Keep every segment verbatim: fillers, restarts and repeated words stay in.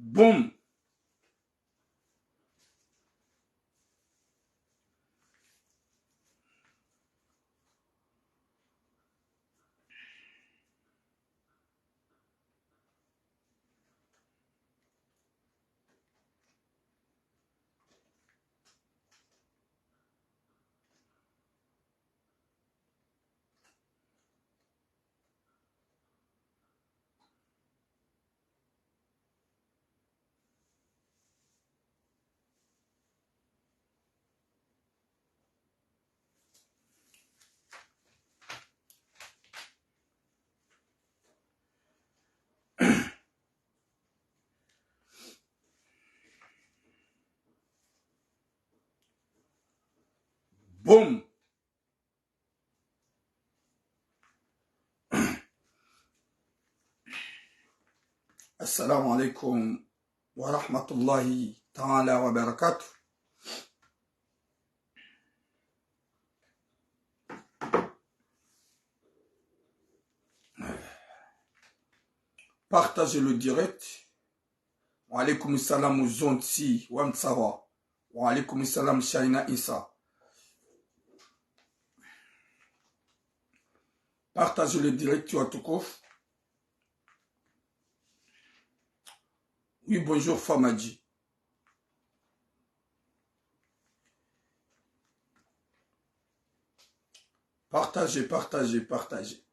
Boum. Boum. Assalamu alaikum wa rahmatullahi ta'ala wa barakatuh. Partagez le direct. Wa alaikum salam Zonti wa Mtsawa. Wa alaikum salam Shaina Isa. Partagez le direct watukufu. Oui, bonjour Famadi. Partagez, partagez, partagez.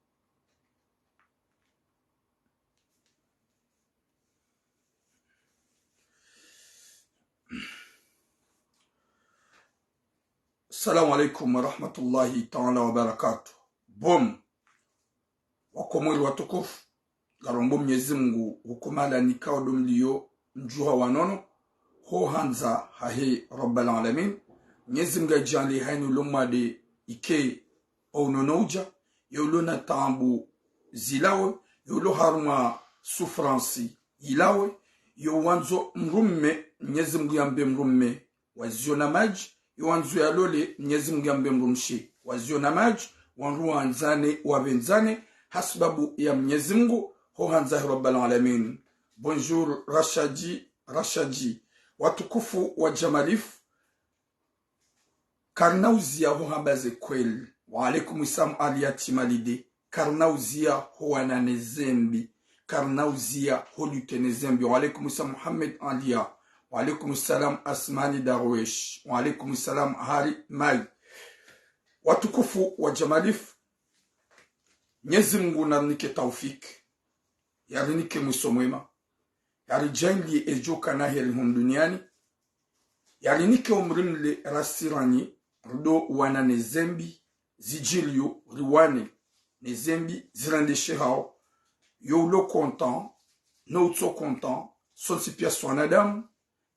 Assalamu alaikum wa rahmatullahi ta'ala wa barakatuh. Boum. Wakomori watukufu, ngarombo Mnyezi Mungu, hukumala nikao ndo mlio mdjuha wa nono, ho handza hahe Rabbal Alamin. Mnyezi Mungu yadjaanlie hayinu lo mwade ike wa unono udja, yo ulo na taabu zilawe, yo ulo harumwa souffrance yilawe, yo wandzo mrume, Mnyezi Mungu yambe mrume, waziona madji, yo wandzo yalole, Mnyezi Mungu yambe mdrumshe, waziona madji, wandru wandzane, wapvendzane, hasibabu ya Mnyezi Mungu, ho handza he Rabbal Alamin. Bonjour, Rashadi, Rashadi. Watukufu wa Jamalif, karina uziya ho hamba ze kweli. Wa alaikum salam Ali Yatima Lide. Karina uziya ho wana ne zembi. Karina uziya ho lute ne zembi. Wa alaikum salam Mohamed Alia. Wa alaikum salam Asmani Darwesh. Wa alaikum salam Hari Mai. Watukufu wa Jamalif, Mnyezi Mungu narinike taufik. Yarinike mwiso mwema. Yaridjaanlie edjo kana heri hunu duniani. Yarinike umri mle rasi ranyi, rido wana ne zembi, zidjiliyo riwane, ne zembi zirendeshe hao, yo ulo content, no utso content, sontsi piya si wanadamu,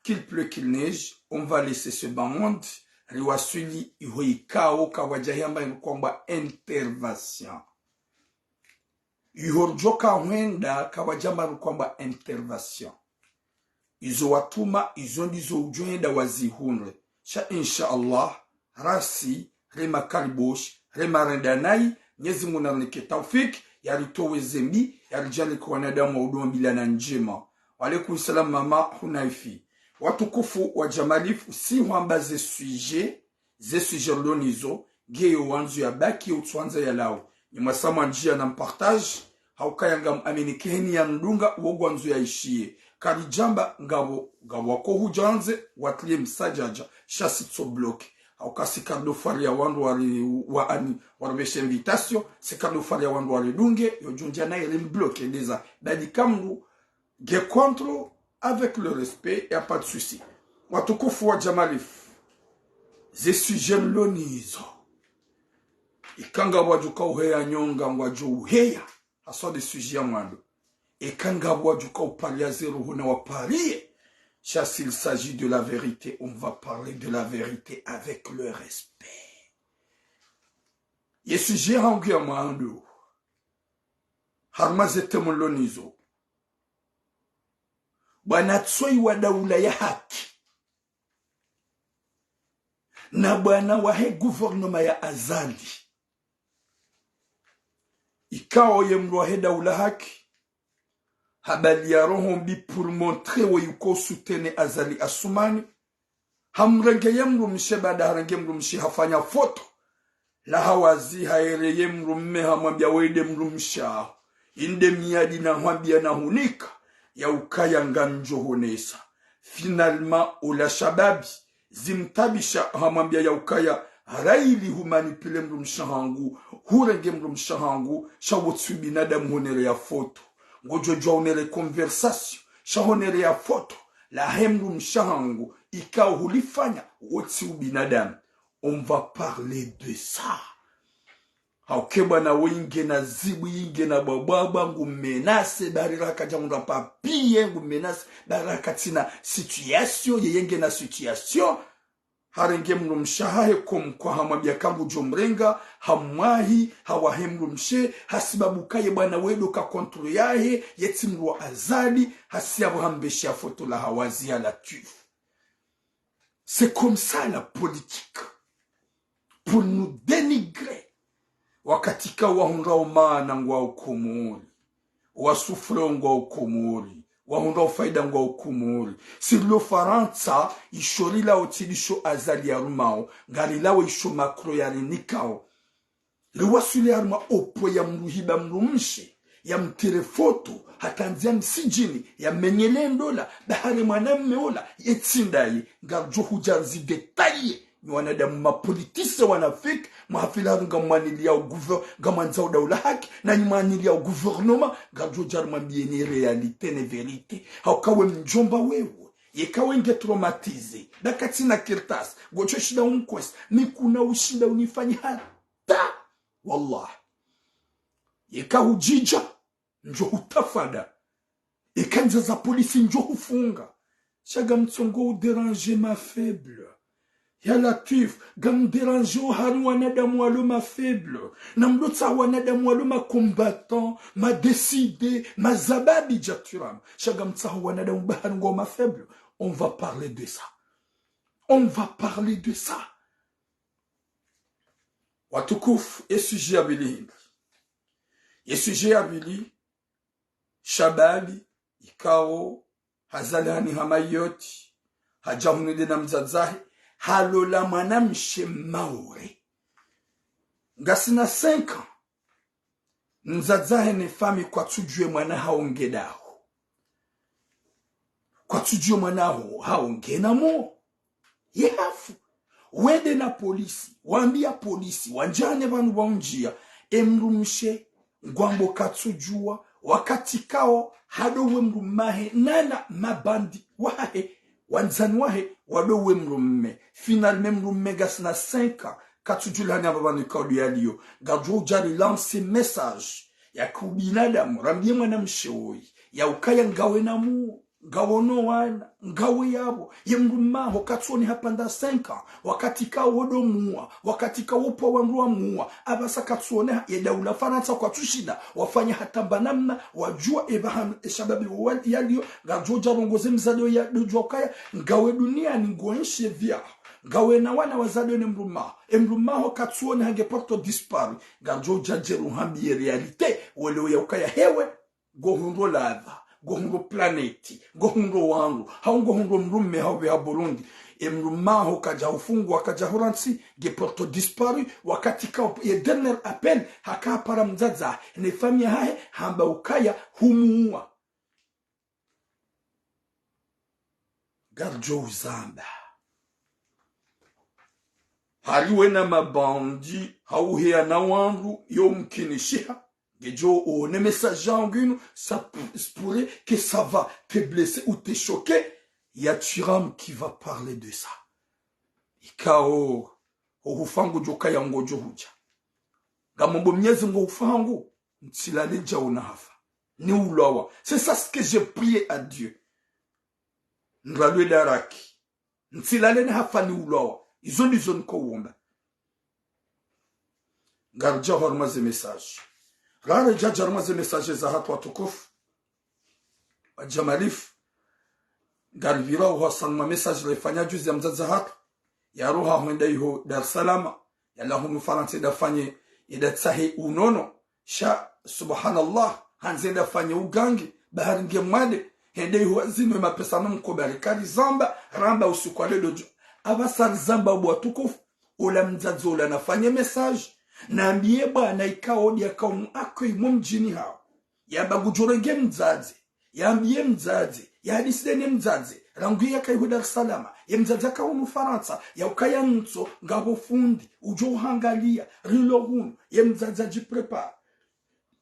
qu'il pleut, qu'il neige, on va laisser ce bas monde, riwaswili iho ikao kapvwadja hamba inu kwamba intervention. Iho ridjoka hwenda kapvwadja hamba inu kwamba intervention. Izo watuma, izo ndizo udjo henda wazihundre. Sha, insha Allah, rasi, rema kariboshi, rema renda nayi, Mnyezi Mungu narinike taufik, yaritowe zembi, yaridjaanlie wanadamu wa udo wambilana ndjema. Wa alaikum salam mama Hunaifi. Watukufu wa Jamalif, si hwamba ze sujet, ze sujet rilo nizo, nge yo wandzo yabaki, yo utso wandza yalawe. Nyi mwasa mwandjia na mpartage, ha ukaya ngam aminike heni ya mdunga, wo ngwandzo yaishiye. Karidjamba ngapvo, ngapvo wako hudja wandze, watriye msadjadja, sha si tso bloqué. Ha uka si karido fariya wandru wari, wa ani, waripveshe invitation, si karido fariya wandru waridunge, yo djondja nayi rimbloqué déjà. Badi kamdru, nge contre, avec le respect, y a pas de souci. Watukufu wa Jamalif, ze sujet rilo nizo. Ika ngapvwadjo ka uheya nyonga ngwadjo uheya, haswa de sujet ya mwando. Ika ngapvwadjo ka upariya ze roho na wapariye. Sha, s'il s'agit de la vérité, on va parler de la vérité avec le respect. Ye sujet hangu ya mwando. Harumwa ze thème rilo nizo. Bwana Tsoi wa daula ya haki. Na bwana wahe gouvernement ya Azali. Ikao ye mdru wahe daula haki. habali ya roho mbi pour montrer we yuko soutenir Azali Assoumani. Hamrenge ye mdrumshe, baada harenge mdrumshe hafanya foto la hawazi, haere ye mdrumme hamwambia: "Wende mdrumshe aho, inde miadi nahwambia nahunika, ya ukaya ngamdjo honesa." Finalement, ola shababi zimtabisha, hamwambia ya ukaya: "Raili humanipule mdrumshe hangu, hurenge mdrumshe hangu, sha wo tsi ubinadamu honere ya foto. Ngodjo djua honere conversation, sha honere ya foto lahe mdrumshe hangu, ikao hulifanya, wo tsi ubinadamu." On va parler de ça. Hauke bwana we ingena zibu, ingena bwabwabwa, ngu menace, bari raka dja mdru apapie, ngu menace, bari raka tsina situation, yeye ngena situation. Harenge mdrumshe hahe comme quoi hamwambia ka ngudjo mrenga, hamwahi, hawahe mdrumshe, hasibabu kaye bwana we ndo ka contre yahe, ye tsi mdru wa Azali, hasi yapvo hambeshe ya foto la hawazi ya Latwif. C'est comme ça la politique. Pour nous dénigrer. Wakati ka wahundrao maana ngwao Komori, wasouffreo ngwao Komori, wahundrao faida ngwao Komori. Sirilo Farantsa, isho rilao tsi lisho Azali yarumao, ngarilawe isho Macron yarinikao. Riwaswili harumwa opwe ya mdru hiba mdrumshe, ya mtire foto, hata ndzia msidjini, ya menyele ndola, bahari mwanamme ola, ye tsi ndaye, ngaridjo hudja zi détailler. Ni wanadamu mapolitise wanafiki, mwahafila harunga mwanili ya gouver-, ngamwandzao daula haki, na ni mwanili ya gouvernement, ngaridjo dja rimwambieni réalité ne vérité. Hauka we mdjomba wewe, yeka we nge traumatisé, daka tsina kartasi, ngodjo shinda umkwesa, mi kuna ushinda unifanyi hata. Wallah. Yeka hudjidja, ndjo hutafada. Yeka ndza za polisi ndjo hufunga. Sha ngamtsongo u déranger ma faible. Ya Latwif, ngamdéranger o hari wanadamu walo ma faible. Na mdotsaha wanadamu walo ma combattant, ma décidé, ma zababi dja twiramu. Sha ngamtsaha wanadamu bahari ngwao ma faible. On va parler de ça. On va parler de ça. Watukufu, ye sujet ya pvili hindri. Ye sujet ya pvili, shababi, ikao, hazalihani ha Mayotte, hadja hunu nde na mdzadzahe, halola mwanamshe Maore. Ngasina cinq ans, mdzadzahe ne famille kwatsudjuwe mwana hawo nge daho. Kwatsudjuwe mwana hawo, hawo ngena mo. Ye hafu. Wende na polisi, wambia polisi, wandjane pvanu pvwa undjia, e mdrumshe, ngwambo katsudjuwa, wakati kao, hado we mdrumahe, nana mabandi wahahe, wandzani wahe, wado we mdrumme. Finalement mdrumme ngasina cinq ans, katsudjulihani apva pvanu ikao ndo yaliyo. Ngadjo udja ri lancer message ya kiubinadamu, rambie mwanamshe woyi, ya ukaya ngawe na muo, ngawe no wana, ngawe yapvo, ye mdrumaho katsuone ha pendant cinq ans, wakati kao wodo muwa, wakati kao pvwa wandru wa muwa, apvasa katsuone ha, ye daula Farantsa kwatsushinda, wafanya hata mba namna, wadjuwa epva hanu, e shababi wo wa-, yaliyo, ngadjo dja rongoze mzade ya dodjuwa ukaya, ngawe duniani ngo enshi via, ngawe na wana wazade ne mdrumaho, e mdrumaho katsuone ha nge porté disparu, ngadjo dja djeru hambie réalité, welewe ya ukaya hewe, ngo hundro ladha, ngo hundro planète, ngo hundro wangu, hau ngo hundro mdrumme hau pve ha Burundi. E mdrumaho kadja hufungwa, kadja hurantsi, nge porté disparu, wakati kao ye dernier appel, haka hapara mdzadza, ne famille hahe, hamba ukaya, humuwa. Ngaridjo uzamba. Hari wena mabandi, hau heya na wandru, yo mkinishiha. Ngedjo one message yangu inu, ça p-, se pourrait que ça va te blesser ou te choquer. Ya Thuram qui va parler de ça. Ikao, ohufa ngudjo kaya ngodjo hudja. Ngamombo Mnyezi Mngu ohufa hangu, ntsilale djaona hafa. Ni ulwawa. C'est ça ce que j'ai prié à Dieu. Nralwe daraki. Ntsilale ni hafa ni ulwawa. Izo ndizo niko uomba. Ngaridja harumwa ze message. Raredja dja harumwa ze message za hatru watukufu. Wa Jamalifu. Ngaripvira uhasanga ma message rayifanya juzi ya mdzadze hatru. Yaroha hwenda iho Dar es Salaam. Yalawa hunu Farantsa yende yafanye, yende yatsahe unono. Sha, subhanallah, handze yende yafanye ugangi. Bahari nge mwade, hende iho zinu ye mapesa no mkoba, rika rizamba, ramba usiku wa leo djo. Apvasa rizamba bo watukufu, ola mdzadze ola nafanye message, nambiye bwana ikao ndiye akao mu accueil mo mdjini hawo. Yamba ngudjo renge mdzadze, yambiye mdzadze, yahadisi ne mdzadze, rangu yaka iho Dar es Salaam, ye mdzadze aka hunu Farantsa, ya ukaya ntso, ngapvo fundi, udjo uhangaliya, rilo hunu, ye mdzadze adjiprépare.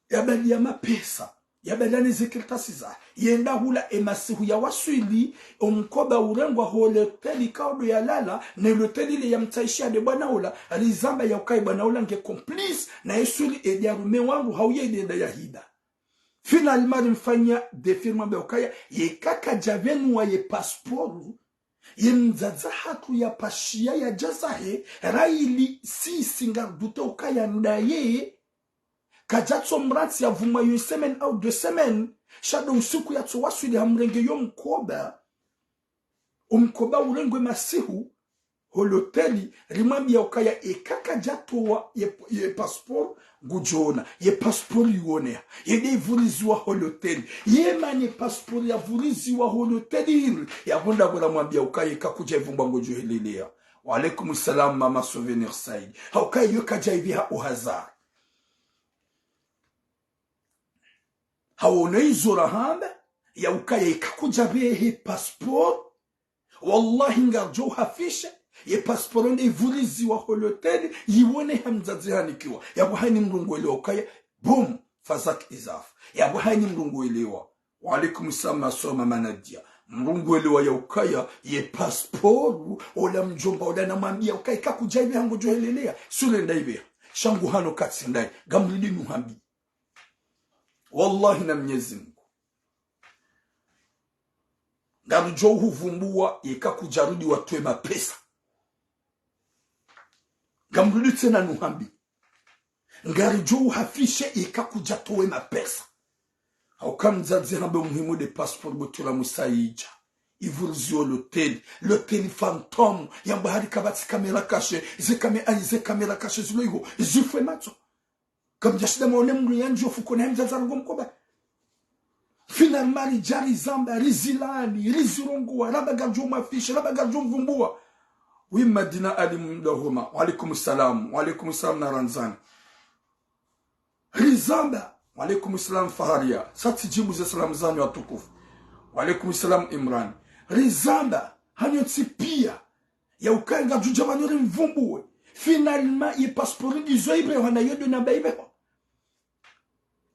Yabaliya mapesa, yabaliya ne zikartasi za, yenda hula ye masihu ya waswili, o mkoba urengwa ho loteli ikao ndo yalala, ne loteli le yamtsaishiya nde bwana ola, rizamba ya ukaya bwana ola nge complice, na ye swili ye ndiya rume wandru hau ye ndiye nda yahiba. Finalement rimfanya défi rimwambiya ukaya, yeka kadja pvenuwa ye passeport, ye mdzadze hatru yapashiya yadja zahe, rayili sisi ngaridouter ukaya ndaye, kadjatso mrantsi yapvumwa une semaine au deux semaines, sha ndo usiku yatso waswili hamrenge yo mkoba. O mkoba urengwe masihu, ho loteli, rimwambiya ukaya eka kadjatowa ye, ye passeport, ngudjo ona, ye passeport iwoneha, yende ivuriziwa ho loteli. Ye mana ye passeport yavuriziwa ho loteli hindri, yapvo ndapvo ramwambiya ukaya eka kudja ivumbwa ngodjo heleleya. Wa alaikum salam, Mama Souvenir Said. Ha ukaya yo kadja ipveha au hasard. Hawono izo rahamba, ya ukaya eka kudja pvehe passeport, wallahi ngaridjo uhafisha, ye passeport nde ivuriziwa ho loteli, yiwoneha mdzadze hanikiwa. Yapvo hayini mdru nguelewa ukaya, boum, fazak izaf. Yapvo hayini mdru nguelewa. Wa alaikum salam, Masoma Manadia. Mdru nguelewa ya ukaya, ye passeport, ola mdjomba, ola namwambiya ukaya, eka kudja ipveha ngodjo heleleya, sule nda ipveha. Sha ngu hano katsi ndayi, ngamridi nuhambi. Wallahi na Mnyezi Mungu. Ngarudjo uhuvumbuwa yeka kudjarudi watowe mapesa. Ngamrudi tsena nuhambi. Ngaridjo uhafishe yeka kudjatowe mapesa. Hauka mdzadze hamba muhimu nde passeport butula musaidja. Ivuriziwa loteli. Loteli fantôme. Yamba hari kapvatsi caméra cachée. Ze camé-, ayi, ze caméra cachée zilo iho. Zifwe matso. Kamdjashinda mwaone mdru yandjiyo fukoni he mdzadze arongoa mkoba. Finalement ridja rizamba, rizilaani, rizirongoa, ramba ngaridjo mwafishe, ramba ngaridjo mvumbuwa. Oui, Madina Ali Mdahoma, wa alaikum salam, wa alaikum salam na Ranzani. Rizamba, wa alaikum salam Faharia, sa tsidjibu ze salamu zanyu watukufu. Wa alaikum salam Imran. Rizamba, hanyu ntsi piya, ya ukaya ngadjudja pvanu rimvumbuwe. Finalement, ye passeport ndizo ipvehwa na yo ndo namba ipvehwa.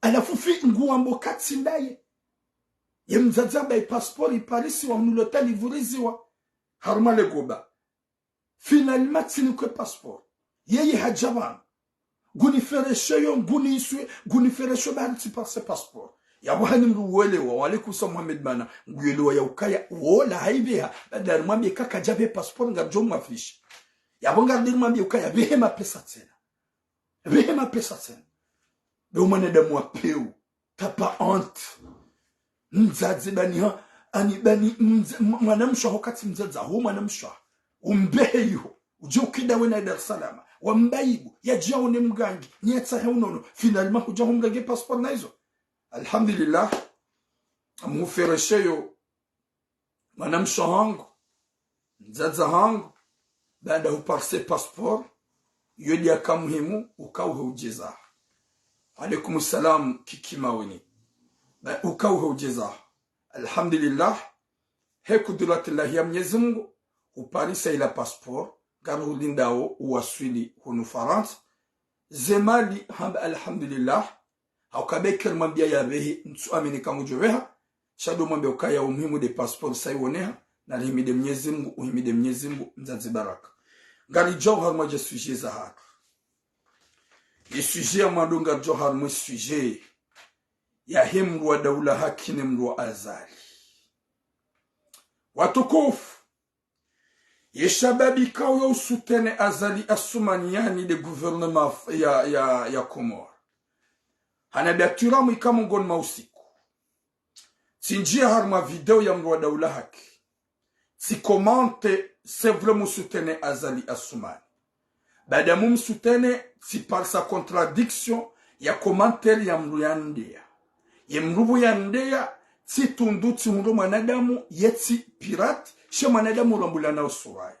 Halafu fi nguwambo katsi ndaye. Ye mdzadze amba ye passeport iparisiwa hunu loteli ivuriziwa. Harumwa le goba. Finalement, tsinikwe passeport. Yeye hadja pvanu. Nguniferesheyo, nguniswe, nguniferesheyo bahari tsiparise passeport. Yapvo hayini mdru uelewa, wa alaikum salam Mohamed Mana, nguelewa ya ukaya, wola haipveha, baada rimwambiye eka kadjapvehe passeport ngaridjo mwafishe. Yapvo ngarudi rimwambiye ukaya, pvehe mapesa tsena. Pvehe mapesa tsena. Be mwanadamu wa pewu, t'as pas honte. Mdzadze bani ha, ani bani mdza-, m-, mwanamshe waho katsi mdzadze waho mwanamshe waho. Umbehe iho. Udje ukida wena Dar es Salaam. Wamba ibu, yadje yaone mgangi, niyatsahe unono. Finalement hudja humrenge passeport na izo. Alhamdulillah. Amuferesheyo mwanamshe wahangu, mdzadze wahangu, baada huparise passeport, yo ndiyo yaka muhimu, ukauhe udjeza. Alaikum salam, Kiki Maweni. Ba-, ukauhe udjeza. Alhamdulillah, he kudratillahi ya Mnyezi Mungu, huparisa ila passeport, ngaruhulindao uwaswili hunu Farantsa. Ze mali, hamba alhamdulillah, hauka be karimwambiya yapvehe, ntsu amini ka ngudjo pveha, sha ndo mwambiya ukaya umuhimu nde passeport sa iwoneha, na rihimidi Mnyezi Mungu, uhimidi Mnyezi Mungu, mdzadze baraka. Ngaridjao harumwa dje sujet zahatru. Ye sujet ya mwando ngaridjao harumwa sujet yahe mdru wa daula haki ne mdru wa Azali. Watukufu, ye shababi ikao yo usoutenir Azali Assoumani, yaani nde gouvernement ya, ya, ya Comores. Hanambiya turamu ika mongoni mwa usiku, tsindjiya harumwa video ya mdru wa daula haki. Tsi commenter, c'est vrai mu soutenir Azali Assoumani. Baada mu msoutenir, tsiparisa contradiction ya commentaire ya mdru ya ndeya. Ye mdru pvo ya ndeya, tsi tundu, tsi hundro mwanadamu, ye tsi pirate, she mwanadamu rambulana usuraya.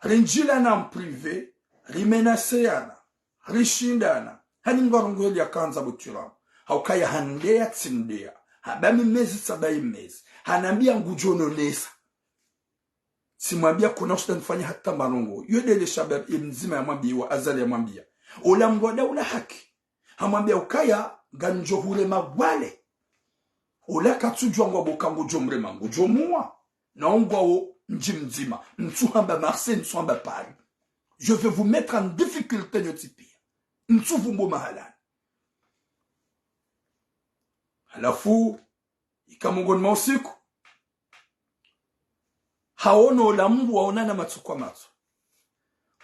Rindjilana en privé, rimenacéana, rishindana, hani mdru arongowe li yakandza butiramu. Haukaya handeya tsi ndeya, hamba mi mezi tsabayi mezi, hanambia ngudjo nonesa. Tsimwambia kuna ushinda nifanya hata marongo. Yo ndele shabab ye mdzima yamwambia, wa Azali yamwambia. Ola mdru wa Daula Haki. Hamwambia ukaya, ngamdjo hurema wale. Ola katsudjua ngwambo ka ngudjo mrema, ngudjo muwa. Na ungwawo mdji mdzima. Ntsuhamba Marseille, ntsuhamba Paris. Je vais vous mettre en difficulté nyontsi pia. Ntsuvumbo mahalani. Halafu, ika mongoni mwa usiku, haono ola mdru waonana matso kwa matso.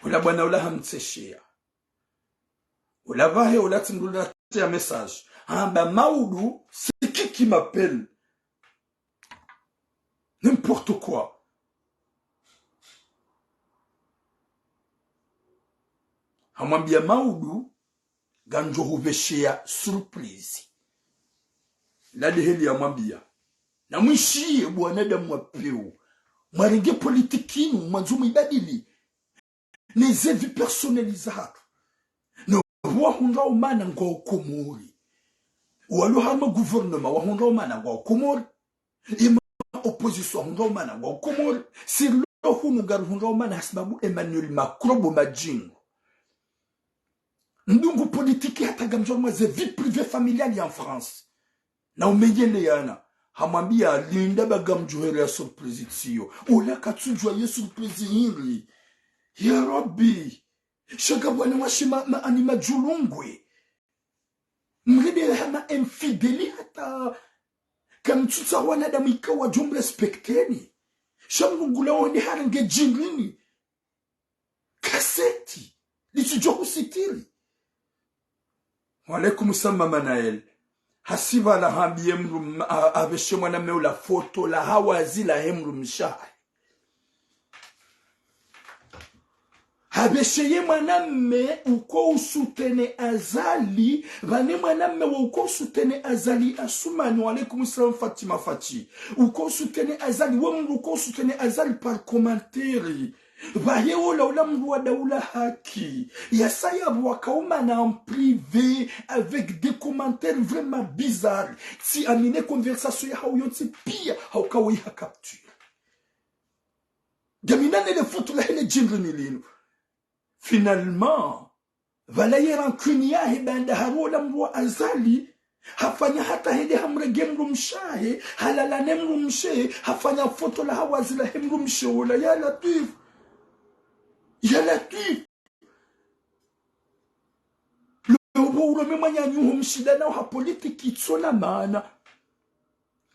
Ola bwana ola hamtsesheya. Ola pvahe ola tsi mdru la tseya message. Hamba Maudu, c'est qui qui m'appelle? N'importe quoi. Hamwambia Maudu, ngamdjo hupvesheya surprise. Ladi heli yamwambia. Namwishiye bwanadamu wa pewu. Mwarenge politiki inu, mwandzo mwibadili. Ne ze vie personnelle zahatru. No wahundra umana ngwa Komori. Walo harumwa gouvernement wahundra umana ngwa Komori. Ima opposition wahundra umana ngwa Komori. Si lo hunu ngarihundra umana hasibabu Emmanuel Macron bo madjingo. Mdungu politiki hata ngamdjo harumwa ze vie privée familiale ya France. Na umenyeleyana. Hamwambia linda ba ngamdjo huleya surprise tsiyo. Ola katsudjua ye surprise hindri. Ya Rabbi. Sha ngapvo wanawashe ma, ma, ani madjulungwe. Mrende hama infidèle hata. Kamtsutsaha wanadamu ikao wadjo mrespecteni. Sha mdru ngula wonde harenge djindrini. Kaseti. Litsidjo husitiri. Wa alaikum salam, Mama Naël. Hasiba la hambiye mdru m-, a-, apveshe mwanamme ula foto la hawazi lahe mdrumshe wahe. Hapveshe ye mwanamme uko usoutenir Azali, pvane mwanamme wa uko usoutenir Azali Assoumani, wa alaikum salam Fatima Fati. Uko usoutenir Azali, we mdru uko usoutenir Azali par commentaire. Pvahe ola ola mdru wa Daula Haki. Yasa yapvo waka umana en privé avec des commentaires vraiment bizarres. Tsi amine conversation yahawo yontsi pia hauka wo iha capture. Ngamina nele foto lahe le djindrini linu. Finalement, pvala ye rancune yahe baanda harola mdru wa Azali, hafanya hata hende hamrenge mdrumshe wahe, halala ne mdrumshe, hafanya foto la hawazi lahe mdrumshe ola, ya Latwif. Ya Latwif. Lo, lo, bo urome mwananyaho mshindana ha politiki itsona maana.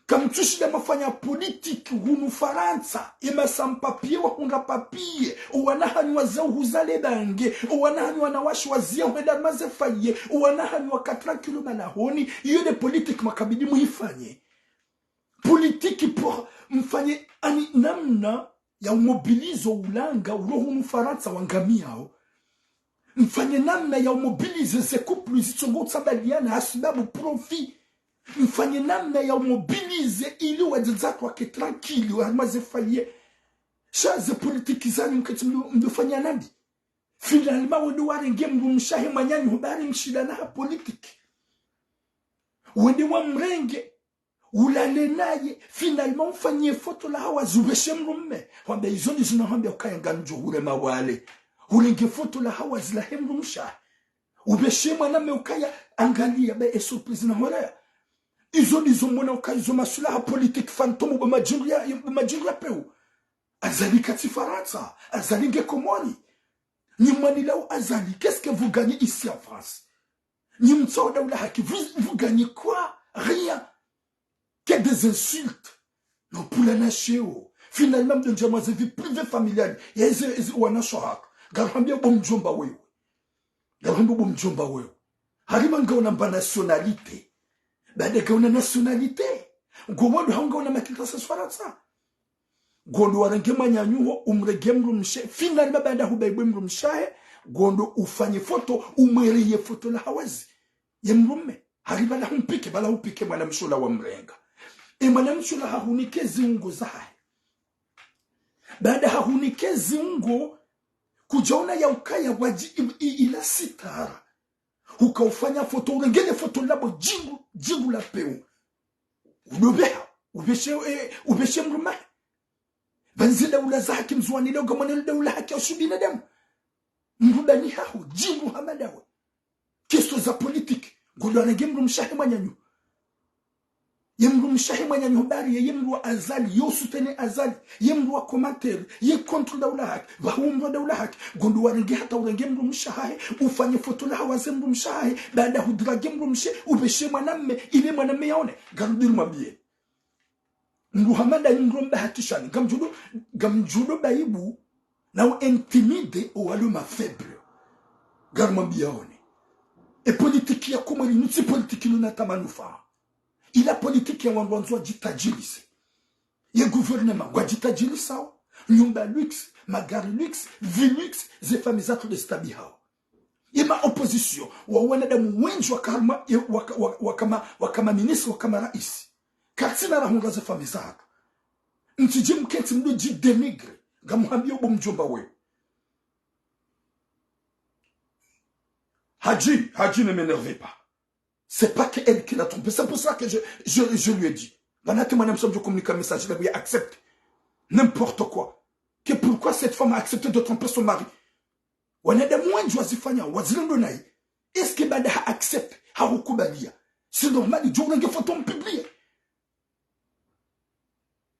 Kamtsushinda mwafanya politiki hunu Farantsa, ye ma sans-papiers wahundra papiers, owana hanyu wazia uhuza le bange, owana hanyu wanawashe wazia hwenda harumwa ze foyers, owana hanyu waka tranquille malahoni, iyo nde politiki makabidi muhifanye. Politiki pour mfanye ani namna ya umobiliser ulanga ulo hunu Farantsa wangamiyao. Mfanye namna ya umobiliser ze couple zitsongo utsambaliana hasibabu profit. Mfanye namna ya umobiliser ili wadzadze watru wake tranquille harumwa ze foyers. Sha ze politiki zanyu mketsi mdo, mdofanya nambi. Finalement wende warenge mdrumshe wahe mwananyaho bari mshindana ha politiki. Wende wamrenge. Ulale naye, finalement umfanye foto la hawazi upveshe mdrumme. Hwambe izo ndizo nahwambia ukaya ngamdjo hurema wale. Urenge foto la hawazi lahe mdrumshe wahe. Upveshe mwanamme ukaya angalia be e surprise nahuleya. Izo ndizo mona ukaya izo maswilaha politique fantôme bo madjingo ya, bo madjingo ya pewu. Azali katsi Farantsa, Azali nge Komori. Nyi mwanilao Azali, qu'est-ce que vous gagnez ici en France? Nyi mtsaho Daula Haki, vous, vous gagnez quoi? Rien. Que des insultes. No pula na sheo. Finalement, mdo ndjia mwa ze vie privée familiale. Ya eze, eze wanawashe wahatru. Ngarihambia bo mdjomba wewe. Ngarihambia bo mdjomba wewe. Harima ngauna mba nationalité. Baanda ngauna nationalité. Ngo wandru hau ngauna ma carte d'identité Farantsa. Ngondo warenge mwananyaho, umrenge mdrumshe, finalement baanda hubaibwe mdrumshe wahe, ngondo ufanye foto, umwereye foto la hawazi ye mdrumme. Hari bala humpike, bala humpike mwanamshe ola wamrenga. E mwanamshe ola hahunike ziungo zahahe. Baada hahunike ziungo, kudjaona ya ukaya wadji i, i, ila sitara. Huka ufanya foto, urenge le foto labo djingu, djingu la pewu. Udobeha, ubeshe, eh, ubeshe mdrume wahe. Pvanu ze daula zahaki mdzuwani leo ngamwone le daula haki ya ushibinadamu. Mdru dani haho, djingu hama dawe. Kesto za politique. Ngodo warenge mdrumshe wahe mwananyahu. Ye mdrumshe wahe mwananyahu bari, ye, ye mdru wa Azali, yo soutenir Azali, ye mdru wa commentaire, ye contre daula haki, pvahu mdru wa daula haki. Ngodo warenge hata urenge mdrumshe wahahe, ufanye foto la hawaze mdrumshe wahahe, baada hudrage mdrumshe, ubeshe mwanamme, ile mwanamme yaone. Ngarudi nimwambiye. Mdru hama dayi mdru mbahatishani, ngamdjudo, ngamdjudo bayibu, na u intimider owalo ma faible. Ngarumwambiya one. E politique ya Komori inu tsi politique inu na tamanufaa. Ila politique ya wandru wandzo wadjitajirise. Ye gouvernement ngwadjitajirisao, nyumba luxe, magari luxe, vie luxe, ze famille zatru de stabi hao. Ye ma opposition, wa wanadamu wendji waka harumwa, ye, waka, waka, waka ma, waka ma ministre, waka ma raisi. Katsina rahundra ze famille zahatru. Ntsidji mkentsi mdo dji dénigrer, ngamuhambiyo bo mdjomba wewe. Hadji, Hadji, ne m'énervez pas. C'est pas que elle qui l'a trompé. C'est pour ça que je, je, je lui ai dit. Pvanu hata mwanamshe mdjo communiquer message la, oui, accepte. N'importe quoi. Que pourquoi cette femme a accepté de tromper son mari? Wanadamu wendji wazifanya, wazilindro nayi. Est-ce que baada ha accepte, ha hukubaliya? C'est normal, djo urenge foto mpublie.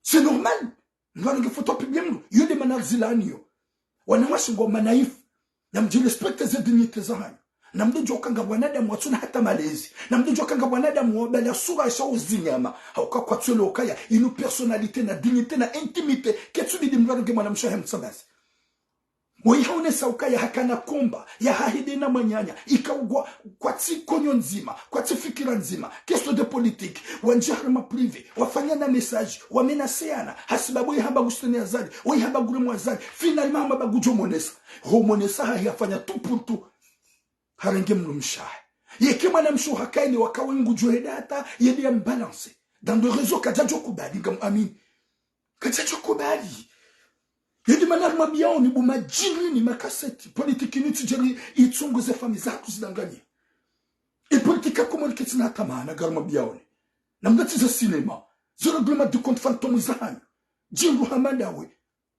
C'est normal. Mdru arenge foto publie mdru. Yo de mana rizilaniyo. Wanawashe ngo ma naïfs. Namdji respecter ze dignité zahanyu. Namdodjuwa uka nga wanadamu watsuna hata malezi. Namdodjuwa uka nga wanadamu wabala sura sha uzinyama. Hauka kwatsu elewa ukaya inu personnalité na dignité na intimité. Ketsubidi mdru arenge mwanamshe wahe mtsambazi. Woyi haonesa ukaya hakana combat, ya hahidi na mwananya, ika ugwa, kwatsi konyo ndzima, kwatsi fikira ndzima, question de politique, wandji harumwa privé, wafanyana message, wamenaseana, hasibabu woyi hamba ngu soutenir Azali, woyi hamba ngu remu Azali, finalement hamba ngudjo monesa. Ho monesa hahe hafanya tout pour tout. Harenge mdrumshe wahe. Yeka mwanamshe wahe hakaili waka we ngudjo heda hata, yende ya mbalancer. Dans des réseaux kadjadjo kubali, ngamuamini. Kadjadjo kubali. Yo de mana rimwambiyao ni bo madjiri ni makaseti. Politique inu tsi djeri itsongo ze famille zahatru zidanganye. E politique ya Komori ketsina hata maana ngarimwambiyao ni. Namna tsi za cinéma. Zo règlement de compte fantôme zahanyu. Djindru hama dawe.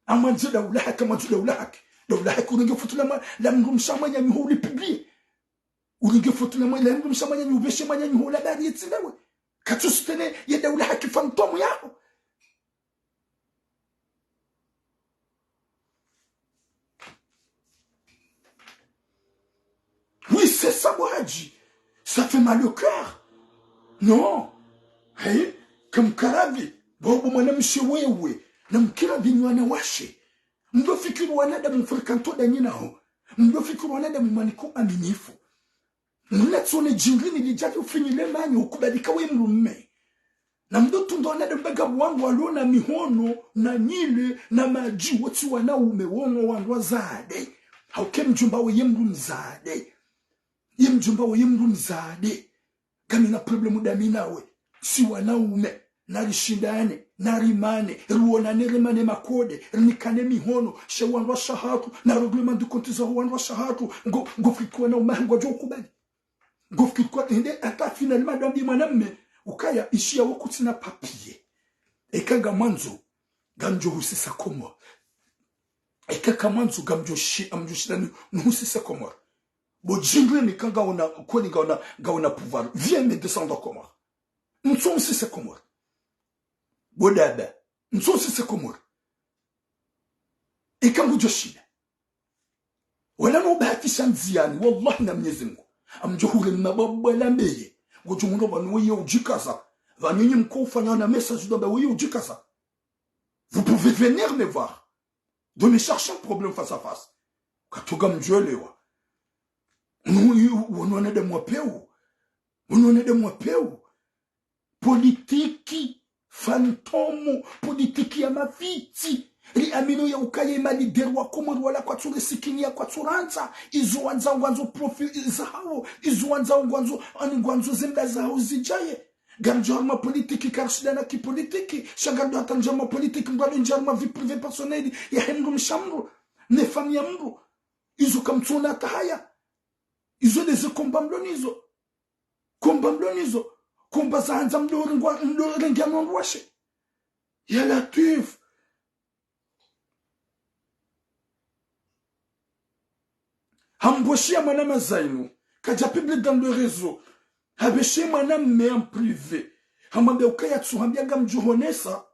Amwandze daula haki, amwandze daula haki. Daula haki urenge foto la mwa, la mdrumshe wahe mwananyaho ulipublie. Urenge foto la mwa, la mdrumshe wahe mwananyaho, ubeshe mwananyaho la bari yetsi ndawe. Katsu soutenir ye daula haki fantôme yaho. Oui, c'est ça, bo Hadji. Ça fait mal au cœur. Non. Hey, kamkaradhi. Bo, bo mwanamshe wewe. Namkiradhi nyi wanawashe. Mdo fikiri wanadamu mfrikanto danyi naho. Mdo fikiri wanadamu mwaniko aminifu. Mna tsone djingini lidjali ufinyile manyo ukubali ka we mdrume. Namdo tunda wanadamu baga wangu walona mihono, na nyile, na madji, wo tsi wanaume, wo ngo wandru wazade. Hauka ye mdjomba we ye mdru mzade. Ye mdjomba we ye mdru mzade. Ngamina problème dami nawe. Si wanaume. Narishindane, narimane, riwonane, rimane makode, rinikane mihono, she wandru washe wahatru, na règlement de compte zaho wandru washe wahatru, ngo, ngofikiri wanaume ngwadjo ukubali. Ngofikiri kwa hende hata finalement ndo wambiye mwanamme, ukaya ishiya wo kutsina papier. Eka ngamwandzo, ngamdjo husisa Komori. Eka kamwandzo, ngamdjo shi, ngamdjo shinda ni, nihusise Komori. Bo djindru nika ngaona, kweli ngaona, ngaona pouvoir. Viens me descendre Komori. Ntso husise Komori. Bo dada, ntso husise Komori. Eka ngudjo shinda. Wala no bahatisha ndziyani, wallahi na Mnyezi Mungu. Ngamdjo hure mababwa la mbeye. Ngodjo mwona pvanu weye udjikaza. Pvanu nyi mko ufanya na message ndo wamba weye udjikaza. Vous pouvez venir me voir. Donc, ne cherchez un problème face à face. Katsoka mdjwelewa. Unu, unu, unu wanadamu wa pewu. Unu wanadamu wa pewu. Politique fantôme, politique ya mafitsi. Riamino ya ukaya ma leader wa Komori wala kwatsu risikini ya kwatsu randza. Izo wandzao ngwandzo profit zahawo. Izo wandzao ngwandzo, ani ngwandzo ze mba zahawo zidjaye. Ngamdjo harumwa politiki, karishindana kipolitiki, sha ngamdjo hata ndjia harumwa politiki, mdru alo ndjia harumwa vie privée personnelle yahe mdrumshe wa mdru, ne famille ya mdru. Izo kamtsona hata haya. Izo ndeze combat mlo nizo. Combat mlo nizo. Combat za handza mdru rengwa, mdru rengwa no wandru washe. Ya Latwif. Hambweshiya mwana mazayinu, kadja publié dans le réseau. Habeshe mwana mme en privé. Hamwambiya ukaya tsu hambiya ngamdjo honesa.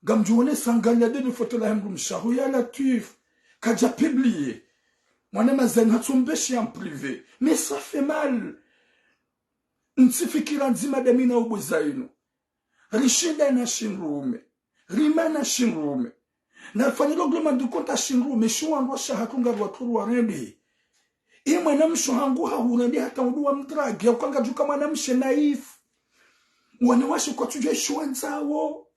Ngamdjo honesa ngaliya de photo lahe mdrumshe waho, ya Latwif. Kadja publié. Mwana mazayinu hatsu mbeshiya en privé. Mais ça fait mal. Ntsi fikira ndzima damina ubwe zayinu. Rishindana shindrume. Rimana shindrume. Na fanyilwa règlement de compte shindrume. Sho wandru washe hatru ngari watru rwarende. Ye mwanamshe hangu hahurende hata udu wa mdrage. Ukanga djuka mwanamshe naïf. Wanawashe kwatsudjuwa isho wandzawo.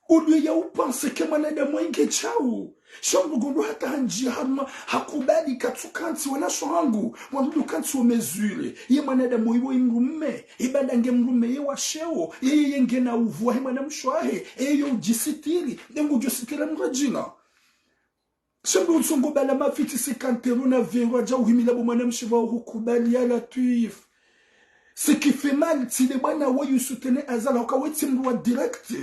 Au lieu ya upenser ke mwanadamu wainge djau. Sha mdru ngondo hata handjiya harumwa hakubali katsu kantsi wanashe hangu. Wandru kantsi wo mesure. Ye mwanadamu iwo imdrume. Ibada nge mdrume ye washeo. Ye, ye, ye ngena uvu wahe mwanamshe wahe. Ye yo udjisitiri. Nde ngudjo sitiri mdru djina. Sha mdru utsongo bala mafitsi cinquante euros na vingt euros hadja uhimila bo mwanamshe pvao hukubali, ya Latwif. Ce qui fait mal, tsi nde bwana woyi usoutenir Azali, hauka we tsi mdru wa direct.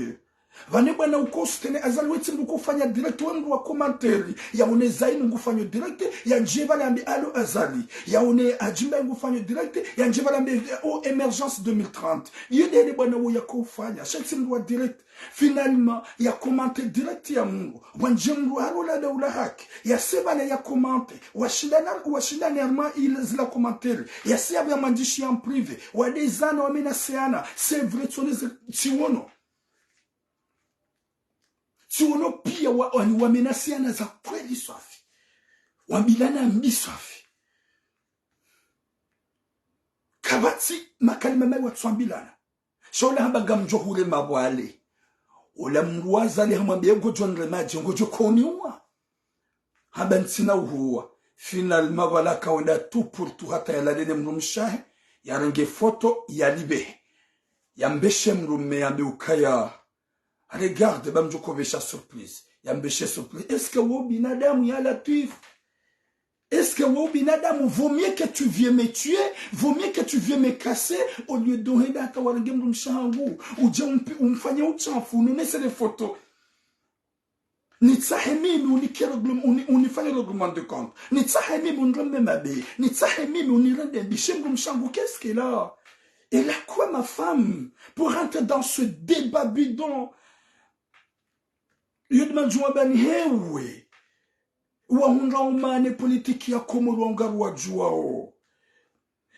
Pvane bwana uko usoutenir Azali, we tsi mdru uko ufanya direct, we mdru wa commentaire. Yaone zayinu ngufanyo direct, yandjiye pvala yambe allô Azali. Yaone Hadjimba ngufanyo direct, yandjiye pvala yambe oh émergence deux mille trente. Ye nde nde bwana woyi yako ufanya, sha tsi mdru wa direct. Finalement, ya commenter direct ya mdru. Wandje mdru halola daula haki. Yase pvala ya commenter. Washindana, washindana harumwa ile zila commentaire. Yase yapvo yamwandishiya en privé. Wadezana wamenaseana. C'est vrai, tsone ze, tsiono. Tsiono piya wa, wani wamenaseana za kweli swafi. Wambilana mbi swafi. Kapvatsi makalima mayi watsuambilana. Sha ola hamba ngamdjo hure mapvwale. Ola mdru wa Azali hamwambiya ngodjo nremadje, ngodjo koniwa. Hamba ntsina uhuwa. Finalement pvala kawenda tout pour tout hata yalale ne mdrumshe wahe, yarenge photo, yalipvehe. Yambeshe mdrume yambe ukaya, regarde, ba mdjo kobesha surprise. Yambeshe surprise. Est-ce que wo binadamu, ya Latwif? Est-ce que wo binadamu, vaut mieux que tu viennes me tuer, vaut mieux que tu viennes me casser, au lieu de henda hata warenge mdrumshe hangu, udje umpi-, umfanye uchafu, unonese le photo. Nitsahe mimi unike règlement, uni-, unifanye règlement de compte. Nitsahe mimi unireme mabe. Nitsahe mimi unirende mbi, she mdrumshe hangu, qu'est-ce qu'elle a? Elle a quoi, ma femme, pour rentrer dans ce débat bidon? Yo de madjuma bani hewe. Wahundra umane politiki ya Komoro wa ungaru wadjuwao.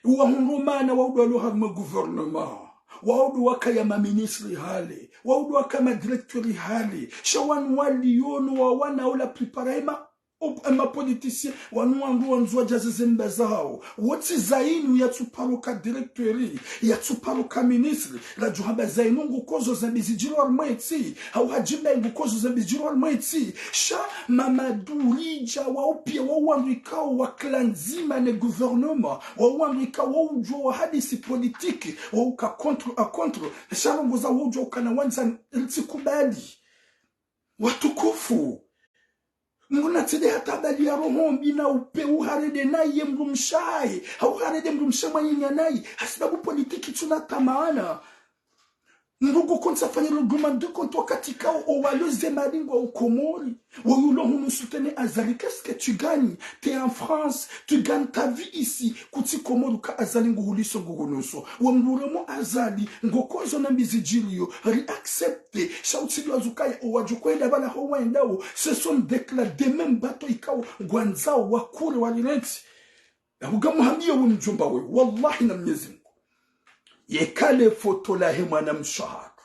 Wahundra umane waudu walo harumwa gouvernement. Waudu wakaya maministre hale. Waudu wakaya madirecteur hale. Sha wanu waliyo no wawana ola plupart ema, op-, ema politicien. Wanu wandru wandzo wadjaze zemba zawo. Wotsi zayinu yatsuparo ka directeur. Yatsuparo ka ministre. Radjo hamba zayinu ngukozo zembi zidjiro harumwa entsi. Hau Hadjimba ngukozo zembi zidjiro harumwa entsi. Sha Mamadou Ridja wao piya wao wandru ikao wakila ndzima ne gouvernement. Wao wandru ikao wao udjuwa wahadisi politique. Wao uka contre à contre. Sha rongoza wao udjuwa ukana wandza ritsi kubali. Watukufu. Mdru natsende hata habali ya roho mbi na upve uharende naye mdrumshe wahe. Hau uharende mdrumshe mwananya naye. Hasibabu politiki tsuna tamaana. Mdru ngukontsi afanye règlement de compte wakati kao owalo ze mali ngwao Komori. Woyi ulo hunu soutenir Azali, qu'est-ce que tu gagnes? T'es en France, tu gagnes ta vie ici. Kutsi Komori ka Azali nguhuliso nguhunuso. Wo mdru uremo Azali, ngokozo na mbi zidjiriyo, ri accepter. Sha utsidjuwa zukaya owadjo kwenda pvala ho wendao, ce sont des cla-, des mêmes bateaux ikao ngwandzao wakure walirentsi. Nakuga muhambiye we mdjomba we, wallahi na Mnyezi Mngu. Yeka le photo lahe mwanamshe hatru.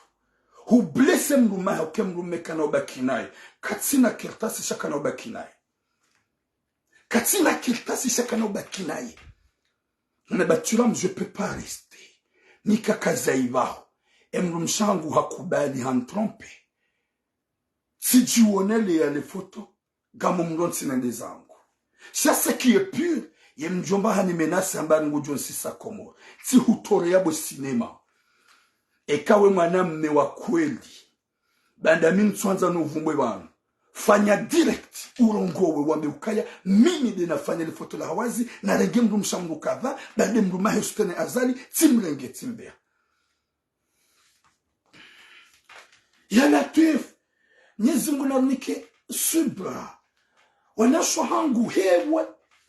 Hu blesser mdrume wahe, uke mdrume kana ubaki naye. Katsina kartasi sha kana ubaki naye. Katsina kartasi sha kana ubaki naye. Na batula mdru, je peux pas rester. Nika kaza ibaho. E mdrumshe hangu hakubali, han tromper. Tsidjiwoneleya le photo, ngam mrontsi nende zangu. Sha ce qui est pur, ye mdjomba hani menacer hamba ngudjo ntsisa Komori. Tsihutoreya bo cinéma. Eka we mwanamme wa kweli, banda mi ntsuandza no uvumbwe pvanu. Fanya direct, urongowe, wambe ukaya, mimi nde nafanya le foto la hawazi, narenge mdrumshe mdru kadha, bande mdrumme wahe Sutene Azali, tsimrenge, tsimbeya. Ya Latwif, Mnyezi Mngu narinike subra. Wanashe wahangu, hewe,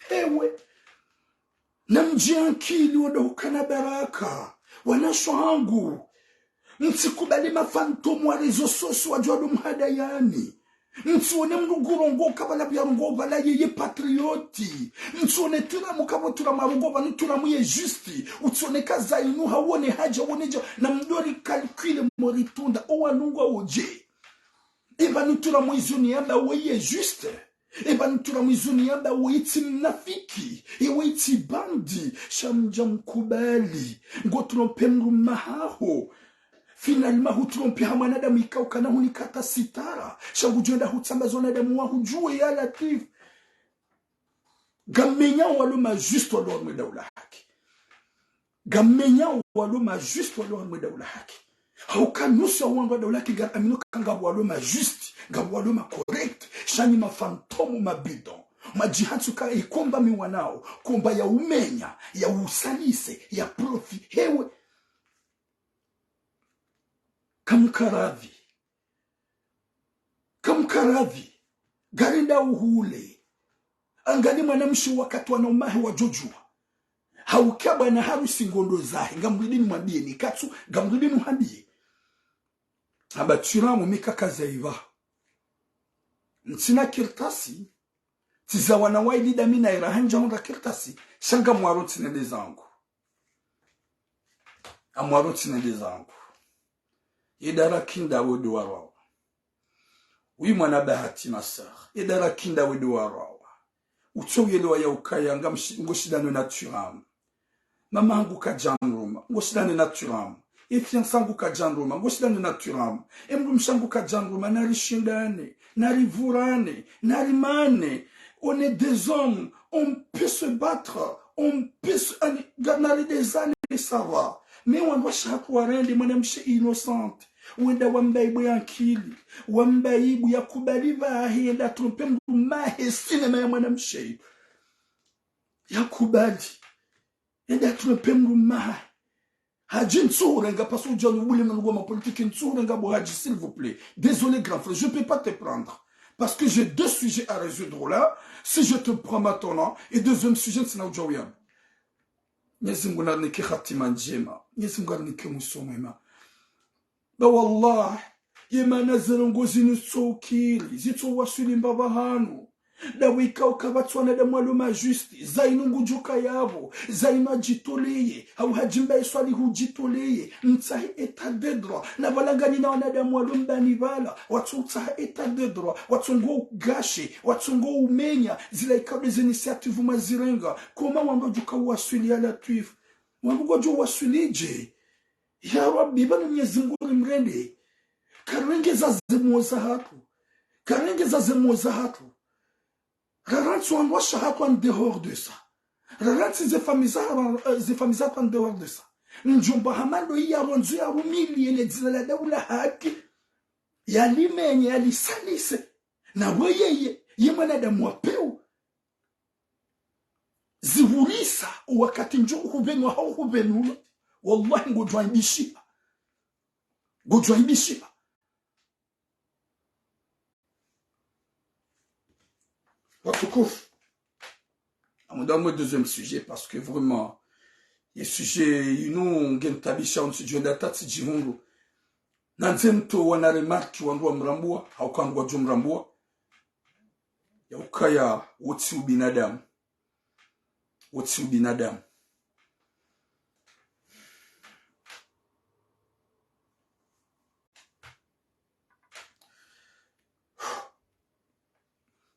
hewe. Namdjiankili wandru hukana baraka. Wanashe wahangu, mtsikubali mafantomu wa réseaux sociaux wadjo wandru mhadayani. Mtsione mdru ngurongoka pvala pvia rongoa pvala yeye patriote. Mtsione Turamu kapvo Turamu arongoa pvanu Turamu ye juste. Utsione kaza inu hawone hadja wone dja. Na mdori calcule mori tunda. Owanungwa wodje. Epvanu Turamu izo niyamba weye juste. Epvanu Turamu izo niyamba weye tsi mnafiki. Ewe tsi bandi. Sha mdja mkubali. Ngo trompe mdrumme wahaho. Finalement, hu trompe ha mwanadamu ikao kana hunika hata sitara. Sha ngudjo enda hutsamba zo wanadamu wahudjuwe ya Latwif. Ngammenyao walo ma juste walo harumwa daula haki. Ngammenyao walo ma juste walo harumwa daula haki. Hauka nusu ya wandru wa daula haki ngam aminio ka ngapvo walo ma juste, ngapvo walo ma correct, sha nyi mafantomu ma bidon. Madjihatsu ka ikomba mi wanao, komba ya umenya, ya usalise, ya profit, hewe. Kamkaradhi. Kamkaradhi. Ngarenda uhule. Angali mwanamshe wakati wanaume wahe wadjodjuwa. Hauka bwana harusi ngondo zahe. Ngamridi nimwambiye ni katsu. Ngamridi nimwambiye. Amba Turamu mi kaka zaiva. Ntsina kartasi. Tsiza wana waili dami na ira handja hundra kartasi. Sha ngamwaro tsinende zangu. Ngamwaro tsinende zangu. Ye dara kinda wedo warwawa. Oui, mwana bahati, ma sœur. Ye dara kinda wedo warwawa. Utso uyelewa ya ukaya nga mshi-, ngo shindano na Turamu. Mama hangu kadjandruma, ngo shindano na Turamu. Ye fiancé hangu kadjandruma, ngo shindano na Turamu. Ye mdrumshe hangu kadjandruma, narishindane, narivurane, narimane. On est des hommes, on peut se battre, on peut se, ani, ga-, nari des années, ça va. Mais wandru washe hatru warende, mwanamshe innocente. Wenda wamba ibu ya nkili, wamba ibu ya kubali pvahe, yenda trompe mdrumme wahe, sinema ya mwanamshe. Ya kubali. Yenda trompe mdrumme wahe. Hadji ntsuhurenga, parce que udjani ubule mna lugwa ma politique, ntsuhurenga bo Hadji, s'il vous plaît. Désolé, grand frère, je peux pas te prendre. Parce que j'ai deux sujets à résoudre là. Si je te prends maintenant, et deuxième sujet, ntsina udja uyamba. Mnyezi Mngu narinike hatima ndjema. Mnyezi Mngu narinike mwiso mwema. Ba wallah, ye mana ze ndrongoo zinu zitso ukiri, zitso waswili mbapvi hanu. Dawe ikao kapvatsi wanadamu walo ma juste, za inu ngudjo kaya pvo, za inu adjitoleye, hau hadjimba iswali hudjitoleye, mtsahe état de droit, na pvala ngani na wanadamu walo mbani pvala, watso utsaha état de droit, watso ngo ugashe, watso ngo umenya, zila ikao des initiatives mazirenga, koma wandru wadjo ka waswili ya Latwif, wandru ngwadjo waswili dje? Ya Rabbi, pvanu Mnyezi Mngu rimrende. Karengeza ze moyo za hatru. Karengeza ze moyo za hatru. Rarantsi wandru washe hatru en dehors de ça. Rarantsi ze famille za, eh, ze famille za hatru en dehors de ça. Mdjomba hama ndo iya rondzo ya rumili yele dzina la daula haki. Yalimenye, yalisalise. Na weyeye, ye mwanadamu wa pewu. Zihurisa, wakati ndjo hupvenua hau hupvenua. Wallahi, ngodjo aibishiha. Ngodjo aibishiha. Watukufu. Ngamdjo amba deuxième sujet, parce que vraiment, ye sujet inu ngentabisha, on sujet ndatsi djihundru. Nandze mtowa na remarque wandru wamrambua, hauka ngwadjo mrambua. Ya ukaya wo tsi ubinadamu. Wo tsi ubinadamu.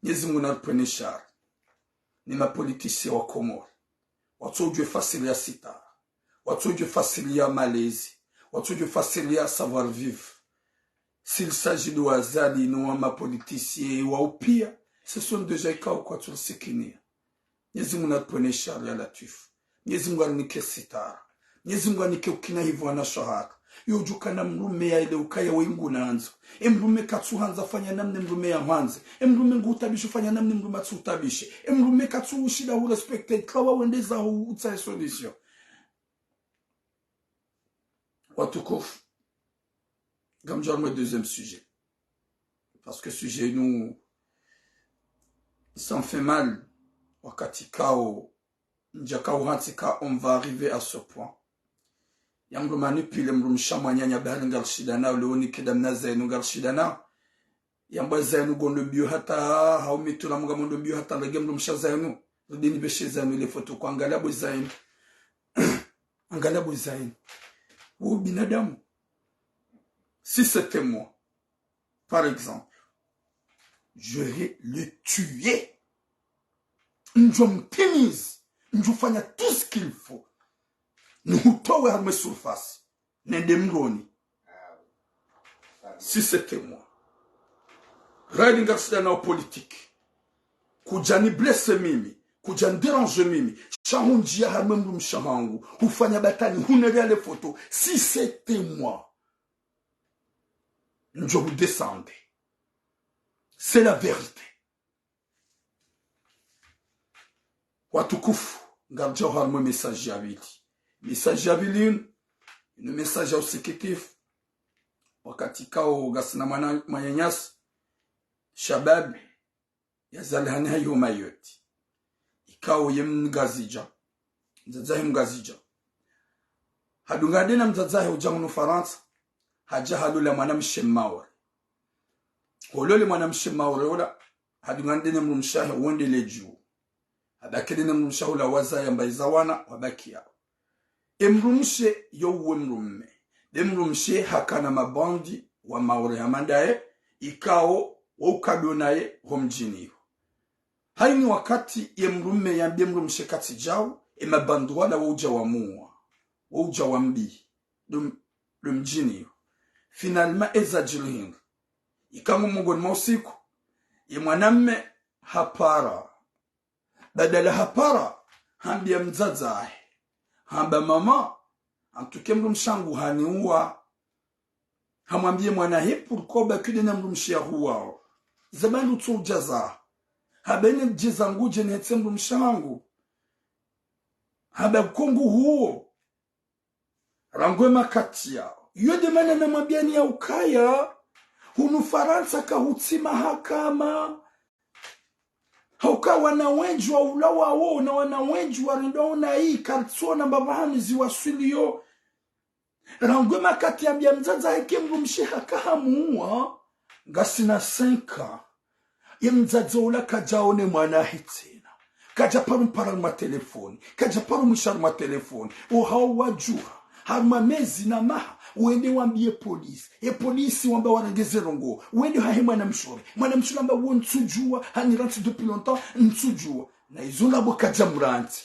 Mnyezi Mngu naripvwene shari. Ni ma politiciens wa Komori. Watsodjuwa fasiri ya sitara. Watsodjuwa fasiri ya malezi. Watsodjuwa fasiri ya savoir-vivre. S'il s'agit de Azali, no wa ma politiciens wa upia, ce sont des gens ikao kwatsu risikinia. Mnyezi Mngu naripvwene shari ya Latwif. Mnyezi Mngu arinike sitara. Mnyezi Mngu arinike ukina hipvo wanashe hatru. Yo djuka na mdrume ya ile ukaya we ngu nandzo. E mdrume katsu handza fanya namna mdrume ya hwandze. E mdrume ngu utabisho fanya namna mdrume atsu utabishe. E mdrume katsu ushinda u respecte. Tlawa wende zaho utsahe solution. Watukufu. Ngamdjo harumwa deuxième sujet. Parce que sujet inu, ça me fait mal. Wakati kao, ndjaka uhantsi ka on va arriver à ce point. Ya mdru manipule mdrumshe mwananya bahari ngarishindana, leo ni kida mna zayinu ngarishindana. Yamba zayinu ngondo mbio hata, hau mitula munga mondo mbio hata, lage mdrumshe zayinu. Rudini beshe zayinu ile foto kwa angalia bo zayinu. Angalia bo zayinu. Wo binadamu. Si c'était moi, par exemple, je vais le tuer. Ndjo mtimizi, ndjo fanya tout ce qu'il faut. Nihutowe harumwa surface. Nende mroni. Si c'était moi. Radi ngarishindana o politique. Kudja ni blesse mimi. Kudja ni dérange mimi. Sha hundjia harumwa mdrumshe hangu. Hufanya batani, hunerea le foto. Si c'était moi. Ndjo hudescendre. C'est la vérité. Watukufu, ngaridjao harumwa message ya pvili. Message ya pvili inu, inu message ya usikitifu. Wakati kao ngasina mwana, mwananyasi, shababi, yazalihani hayiho Mayotte. Ikao ye mngazidja. Mdzadze wahe mngazidja. Hadunga nde na mdzadze wahe udja hunu Farantsa. Hadja halola mwanamshe Maore. Holole mwanamshe Maore ola, hadunga nde ne mdrumshe wahe wende le dju. Habaki nde ne mdrumshe wahe ola wazaya mbayiza wana, wabaki yao. E mdrumshe yo uwe mdrume. Nde mdrumshe hakana mabandi wa Maore hama ndaye, ikao wo ukado naye ho mdjini iho. Hayini wakati ye mdrume yambiye mdrumshe katsi djau, e mabandi wala wo udja wamuwa. Wo udja wambiya. Dum, dum djini yo. Finalement, eza djiri hindri. Ika ngu mongoni mwa usiku, ye mwanamme hapara. Badala hapara, hambiya mdzadze wahe. Hamba mama, antuke mdrumshe wangu haniuwa. Hamwambiye mwana wahe, pourquoi ubaki nde na mdrumshe yahuwao? Zaba ndo utso udjaza. Hamba ine djeza ngudje nihetse mdrumshe wangu. Hamba kongu huwo. Rangu e makati yao. Yo nde mana namwambiyani ya ukaya, hunu Farantsa kahutsi mahakama. Hauka wana wendji waulawao, na wana wendji warendwao na yi, karitsona mbapvahanu ziwaswiliyo. Rangu e makati yambiya mdzadze wahe ke mdrumshe haka hamuwa, ngasina cinq ans. Ye mdzadze ola kadjaone mwana wahe tsena. Kadjaparo mpara harumwa telefoni. Kadjaparo mwisha harumwa telefoni. Ohao wadjuha. Harumwa mezi na maha. Wende wambiye polisi. Ye polisi wamba warenge ze ndrongoo. Wende hahe mwanamshe ola. Mwanamshe ola hamba wo ntsudjuwa. Hanirantsi depuis longtemps. Ntsudjuwa. Na izo ndrabo kadjamrantsi.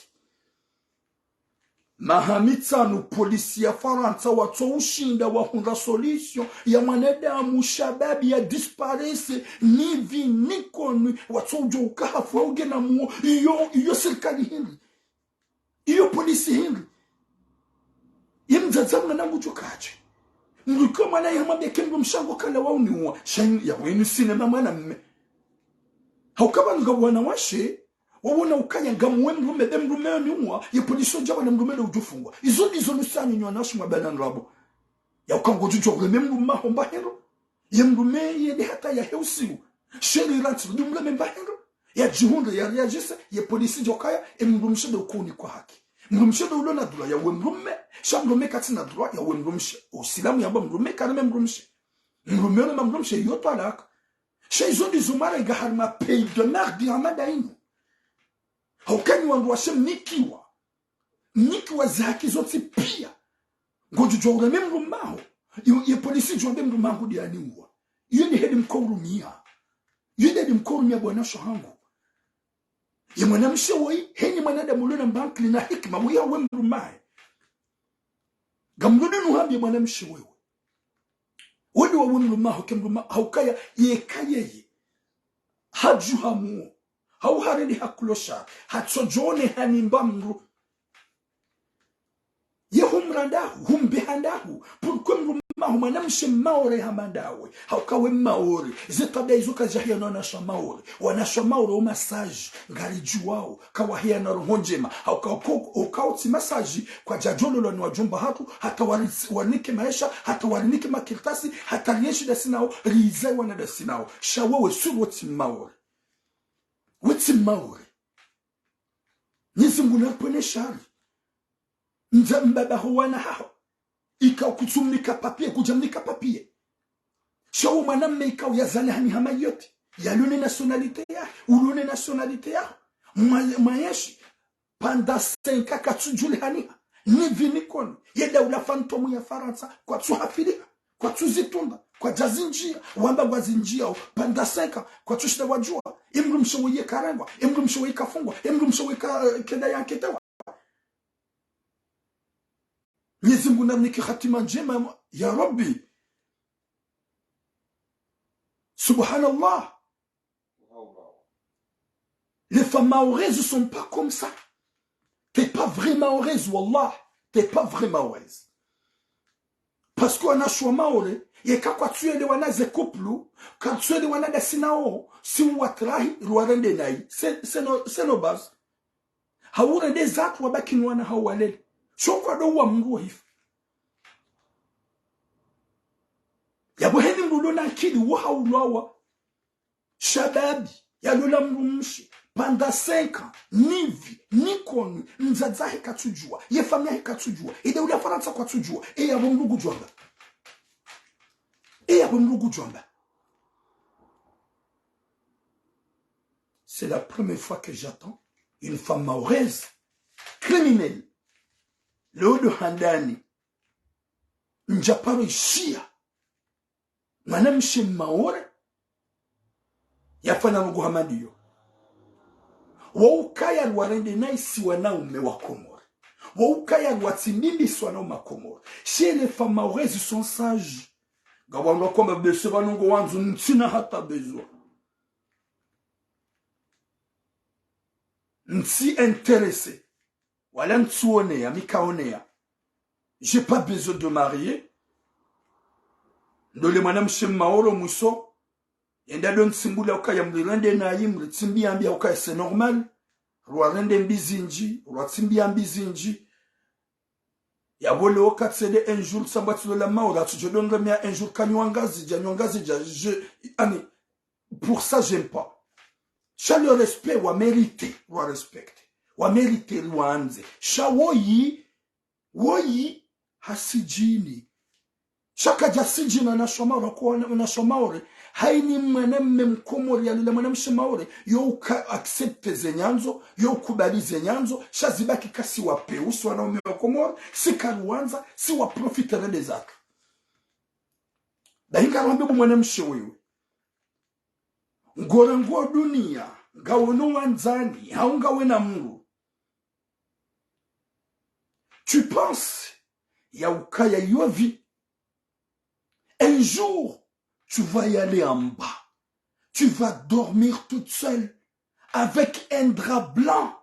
Maha mitsanu polisi ya Farantsa watso ushinda wahundra solution ya mwanadamu shababi ya disparaître, ni vie ni connu, watso udjo uka hafu hau ngena muo, iyo, iyo sirikali hindri. Iyo polisi hindri. Ye mdzadze mwana ngudjo kaje. Mdru ko mwana ya mwambiya ke mdrumshe wangu kala wa uniuwa. Sha inu, ya wenu sinema mwanamme. Hauka pvanu nga wanawashe, wawona ukaya ngamuwe mdrume, be mdrume yo niuwa, ye polisi udja pvanu mdrume le udjufungwa. Izo ndizo nusanyu nyi wanawashe mwa bana ndrabo. Ya uka ngodjo djuwa ureme mdrume waho mba hindru. Ye mdrume yende hata yahe usiku. Sheri rantsi, rudi mreme mba hindru. Yadjihundre, ya réagisse, ye polisi djo kaya, e mdrumshe nde uko unikwa haki. Mdrumshe nde ulo na droit ya uwe mdrume, sha mdrume katsina droit ya uwe mdrumshe. Usilamu yamba mdrume kareme mdrumshe. Mdrume yo na mdrumshe yo twalaka. Sha izo ndizo mara inga harumwa pays de merde ya mada inu. Hauka nyi wandru washe mnikiwa. Mnikiwa ze haki zontsi piya. Ngodjo djuwa ureme mdrume waho. Ye, ye polisi djo wambe mdrume wangu nde yaniuwa. Iyo nde heli mko urumiya. Iyo nde heli mko urumiya bwana sho hangu. Ye mwanamshe woyi, heni mwanadamu ulo na mba ankili na hikima, woyi hauwe mdrume wahe. Ngamrudi nuhambiye mwanamshe wewe. Wende wawe mdrume waho ke mdrume waho, haukaya yeka yeye. Hadjuha muo. Hau harende ha clochard. Hatsodjo one hanimba mdru. Ye humra handahu, humbe handahu. Pourquoi mdrumme waho mwanamshe Maore hama ndawe? Hauka we Maore. Ze twabiya izo kazidjahiya no wanashe Maore. Wanashe Maore o massage, ngaridjuwao, kawahiya na roho ndjema. Hauka uko-, uka utsi massage, kwadjadjololwa ni wadjomba hatru, hata wari-, warinike maesha, hata warinike makartasi, hata rienshi dasi nao, rizae wana dasi nao. Sha wewe sûr we tsi Maore. We tsi Maore. Mnyezi Mngu naripvwene shari. Ndza mbaba ho wana haho. Ika kutsumnika papier, kudjamnika papier. Sha wo mwanamme ika uyazana hani ha Mayotte. Yalo ne nationalité yahe, ulo ne nationalité yaho. Mwa-, mwayeshi, pendant cinq ans katsudjulihaniha. Ni vini koni. Ye daula fantôme ya Farantsa, kwatsuhafiliha. Kwatsuzitunda, kwadjazindjiya, wamba ngwazindjiyao, pendant cinq ans, kwatsushinda wadjuwa, emdrumshe woyi karengwa, emdrumshe woyi kafungwa, emdrumshe woyi ka-, eh, kenda yanketewa. Mnyezi Mngu namnike hatima ndjema, ya Rabbi. Subhanallah. Les femmes maoraises sont pas comme ça. T'es pas vraie maoraise, wallah. T'es pas vraie maoraise. Parce que wanashe wa Maore, yeka kwatsuelewana ze couple, kwatsuelewana dasi nao, si uwatrahi, ruwarende nayi. C'est, c'est nos, c'est nos bases. Hau rende zatru wabaki ni wana hau walele. Sho kwado wa mdru hifu. Yapvo heni mdru ulo na akili wo haulwawa. Shababi, yalola mdrumshe, pendant cinq ans, ni vie, ni koni, mdzadze wahe katsudjuwa, ye famille yahe katsudjuwa, ye daula Farantsa kwatsudjuwa, e yapvo mdru ngudjwamba. E yapvo mdru ngudjwamba. C'est la première fois que j'entends une femme mahoraise, criminelle. Leo ndo handani, ndjaparo ishiya mwanamshe Maore yafanya ndrongo hama ndiyo. Wo ukaya ruwarende nayi si wanaume wa Komori. Wo ukaya ruwatsimbimbi si wanaume wa Komori. Chez les femmes maoraises sont sages. Ngapvo wandru wakomba bese pvanu ngwandzo ntsina hata besoin. Ntsi intéressé. Wala ntsuoneya, mi kaoneya. J'ai pas besoin de marier. Ndole mwanamshe Maore mwiso. Yenda ndo ntsimbula ukaya mrirende nayi, mritsimbi yambi ukaya c'est normal. Ruwarende mbi zindji, ruwatsimbi yambi zindji. Yapvo leo katsende un jour tsamba tsilola Maore, atsudjo ndo ngamia un jour kanywa Ngazidja, nywa Ngazidja, je, ani, pour ça, j'aime pas. Sha le respect, wa mérité, wa respecté. Wa mérité, ruwandze. Sha woyi, woyi, hasidjini. Sha kadja sidjini na shoma ro ko na shoma ore. Hayini mwanamme Mkomori yalola mwanamshe Maore, yo uka accepté ze nyandzo, yo ukubali ze nyandzo, sha zibaki ka si wapvewu, si wanaume wa Komori, si karuwandza, si wa profité rende zatru. Bahi ngarombe bo mwanamshe wewe. Ngorengwa duniya, ngawe no wandzani, hau ngawe na mdru. Tu penses, ya ukaya yo vie. Un jour, tu vas y aller en bas. Tu vas dormir toute seule, avec un drap blanc.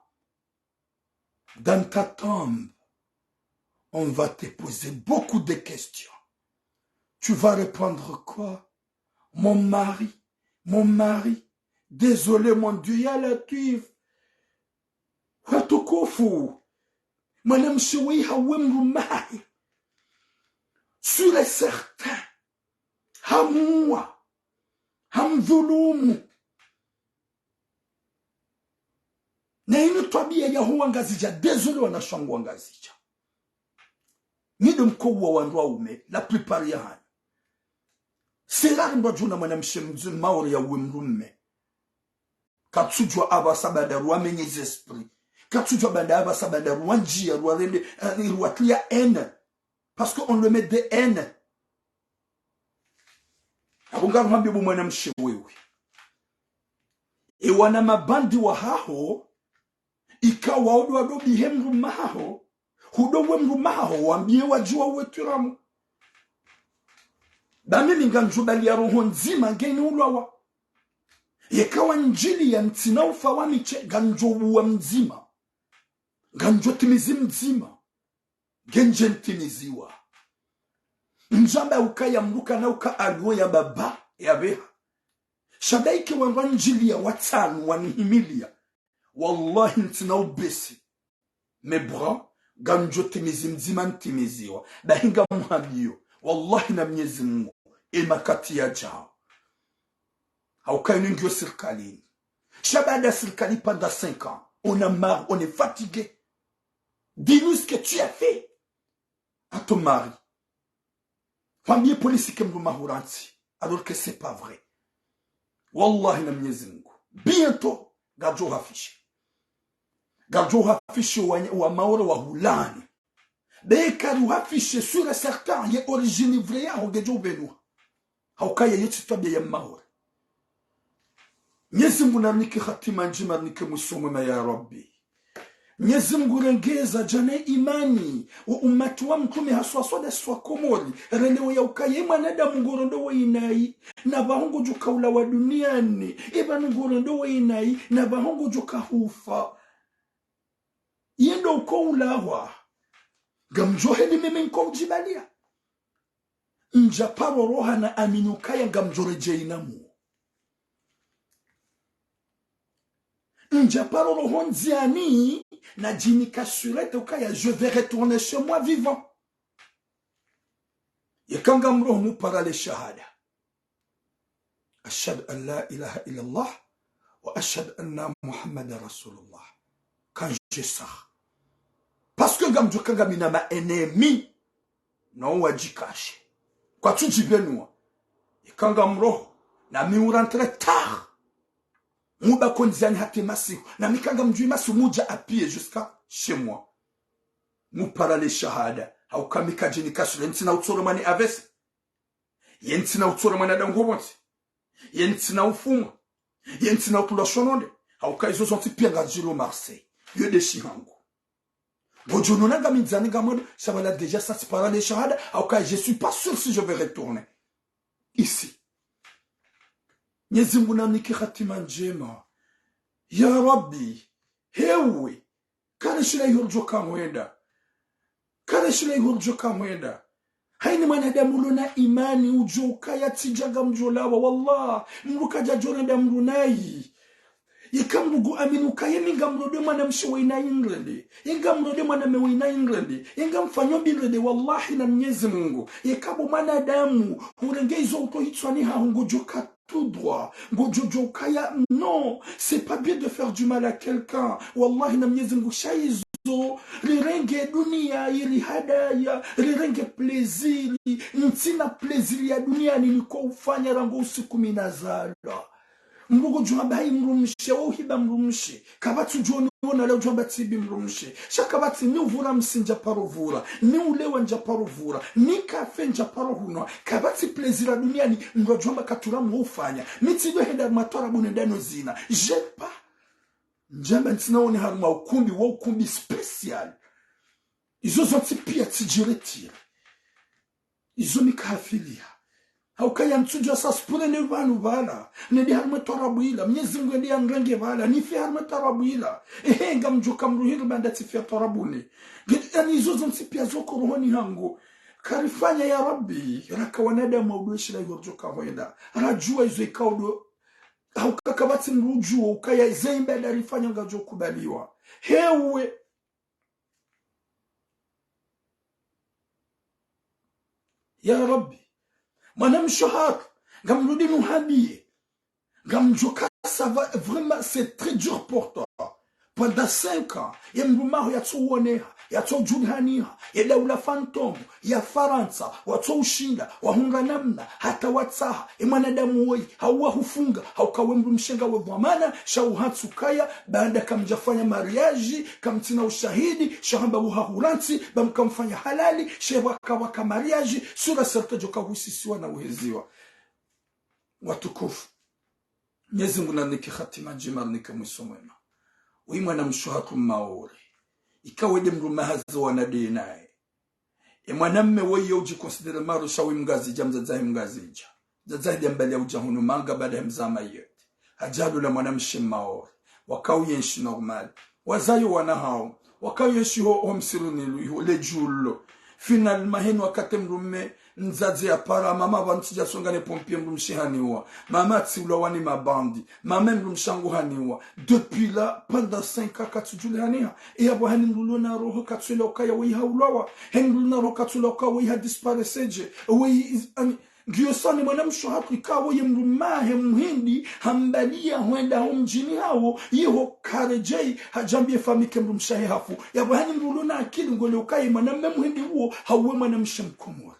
Dans ta tombe, on va te poser beaucoup de questions. Tu vas répondre quoi ? Mon mari, mon mari, désolé mon Dieu, ya Latwif. Watukufu, mwanamshe weyi hau we mdrumme wahe. Sûr et certain, hamuwa, hamdhulumu. Na inu twabiya ya ho Wangazidja, désolé wanashe wangu Wangazidja. Nyi ndo mkouwa wandru waume, la plupart ya hanyu. C'est rare mdru adjuna mwanamshe mdru Maore ya uwe mdrumme. Katsudjuwa apvasa banda ruwamenye ze esprit. Katsudjuwa banda apvasa banda ruwandjiya, ruwarende, eh, ruwatria haine. Parce qu'on le met de haine. Apvo ngaruhambiye bo mwanamshe wewe. E wana mabandi wahaho, ika wao ndo wado bihe mdrumme wahaho, hudo we mdrumme wahaho, wambiye wadjuwa uwe twiramu. Ba mimi ngandjo bali ya roho ndzima ngeni ulwawa. Yeka wandjiliya ntsina ufa wa mishe, ngandjo uwa mdzima. Ngandjo timizi mdzima. Ngendje ntimiziwa. Ndjamba ukaya mdru kana uka alio ya baba ya beha. Sha ba ike wandru wandjiliya watsanu wanihimiliya. Wallahi ntsina ubesi. Mes bras, ngamdjo timizi mdzima ntimiziwa. Bahi ngamhambiyo. Wallahi na Mnyezi Mungu. E makati yadjao. Hauka inu ngiyo sirikalini. Sha baada sirikali pendant cinq ans. On a marre, on est fatigué. Dis-nous ce que tu as fait à ton mari. Hwambiye polisi ke mdru mahurantsi, alors que c'est pas vrai. Wallahi na Mnyezi Mungu. Bientôt, ngamdjo uhafishe. Ngamdjo uhafishe wa, wa Maore wahulaani. Be kari uhafishe sûr et certain, ye origine vraie yaho ngedjo ubenuha. Hauka ye yo tsi twabiya ya Maore. Mnyezi Mungu narinike hatima ndjema, rinike mwiso mwema ya Rabbi. Mnyezi Mungu rengeza djana imani, wo umati wa mtrume haswa swada swa Komori, relewe ya ukaya ye mwanadamu ngorendo wa inayi, na pvaho ngodjo kaulawa duniani, ye pvanu ngorendo wa inayi, na pvaho ngodjo kahufa. Yendo uko ulawa, ngamdjo heli mimi nko udjibaliya. Ndja paro roha na amini ukaya ngamdjo redjeyi na mu. Ndja paro roho ndziani na djinika sûr ukaya je vais retourner chez moi vivant. Yeka ngamroho mu para le shahada. أشهد أن لا إله إلا الله وأشهد أن محمدا رسول الله. Quand je sors. Parce que ngamdjo ka ngamina ma ennemis. Non wadjikashe. Kwatsu djibenuwa. Yeka ngamroho. Na mi u rentrer tard. Muba ko ndziani hata masihu. Na mi ka ngamdjuwi masihu mudja à pied jusqu'à chez moi. Mu para le shahada. Hauka mi kadjinika sûr ntsina utsoro mani avese. Ye ntsina utsoro mwanadamu ngopvontsi. Ye ntsina ufumwa. Ye ntsina ukulwa shononde. Hauka izo zontsi piya ngazilo Marseille. Yo ndeshi hangu. Ngodjo nona ngami ndzani ngamwendo, sha pvala déjà ça c'est para le shahada. Hauka je suis pas sûr si je vais retourner ici. Mnyezi Mungu narinike hatima ndjema. Ya Rabbi, hewe, kare shila iho ridjo ka hwenda. Kare shila iho ridjo ka hwenda. Hayini mwanadamu ulo na imani udjo ukaya tsi dja ngamdjo lawa. Wallah, mdru kadja djo renda mdru nayi. Yeka mdru ngu amini ukaya mi ngamrode mwanamshe wa inayi nrende. Ye ngamrode mwanamme wa inayi nrende. Ye ngamfanyo mbi nrende, wallahi na Mnyezi Mungu. Yeka bo mwanadamu, urenge izo utowe hitswani haho ngodjo ka tout droit. Ngodjo djo ukaya, non, c'est pas bien de faire du mal à quelqu'un. Wallahi na Mnyezi Mungu sha izo, rirenge dunia ili hadaya, rirenge plaisir, ntsina plaisir ya duniani niko ufanya rangu usiku mi nazalwa. Mdru ngodjo hamba hayi mdrumshe, wo uhiba mdrumshe. Kapvatsi udjo niona leo udjo hamba tsibi mdrumshe. Sha kapvatsi ni uvura msi ndja paro vura. Ni ulewa ndja paro vura. Ni kafe ndja paro hunwa. Kapvatsi plaisir ya duniani, mdru adjo hamba katuramu wo ufanya. Mi tsidjo henda harumwa twarabu nende no zina. J'ai pas. Ndjamba ntsina wone harumwa ukumbi, wo ukumbi spécial. Izo zontsi piya tsidji retire. Izo mi kahafiliya. Hauka ya ntsudjuwa ça se pourrait ne pvanu pvala. Nende harumwa twarabu ila. Mnyezi Mungu yende yanirenge pvala. Nife harumwa twarabu ila. Ehe, ngamdjo ka mdru hindru baanda tsife ya twarabu ne. Nge-, yaani izo zontsi piya zo ko rohoni hangu. Karifanya ya Rabbi. Raka wanadamu wa udwe shila iho ridjo ka hwenda. Radjuwa izo ikao ndo. Hauka kapvatsi mdru udjuwa ukaya ze ibada rifanya ngazidjo kubaliwa. Hewe. Ya Rabbi, mwanamshe hatru, ngamrudi nuhambiye, ngamdjo ka ça va, vraiment, c'est très dur pour toi. Pendant cinq ans, ye mdrumme waho yatso uoneha, yatso udjulihaniha, ye daula fantôme ya Farantsa, watso ushinda, wahundra namna, hata watsaha, ye mwanadamu woyi, hau wahufunga, hauka we mdrumshe ngawe dhwamana, sha uhatsu kaya, baanda kamdjafanya mariage, kamtsina ushahidi, sha hamba uhahurantsi, ba mkamfanya halali, she waka waka mariage, sûr et certain djo ka husisiwa na uheziwa. Watukufu. Mnyezi Mungu narinike hatima ndjema, rinike mwiso mwema. Uyi mwanamshe hatru Maore. Ika wende mdrumme hazi wana nde naye. E mwanamme woyi udjiconsidérer maro sha wi Mngazidja, mdzadze wahe Mngazidja. Mdzadze wahe Diambali ya udja hunu Manga baanda ya mdzama yote. Hadja halola mwanamshe Maore. Waka uyenshi normal. Wazaya wana hawo. Waka wenshi ho, ho msiru Nilu, iho le djuu lo. Finalement, heni wakati mdrume, mdzadze yapara, mama pvanu tsi djasonga ne pompier, mdrumshe haniwa. Mama atsiulwa wani mabandi. Mama mdrumshe hangu haniwa. Depuis là, pendant cinq ans, katsudjulihaniha. E yapvo heni mdru ulo na roho katsuelewa ukaya weyi haulwawa. Heni mdru ulo na roho katsuelewa ukaya weyi hadisparaître dje. Weyi is-, ani, ngiyo sawa ne mwanamshe hatru ikao ye mdrume wahe muhindi, hambaliya hwenda ho mdjini hawo, iho karedjeyi, hadjambiya ye famiyi ke mdrumshe wahe hafu. Yapvo heni mdru ulo na akili ngoelewa ukaya ye mwanamme muhindi uwo, hauwa ye mwanamshe mkomori.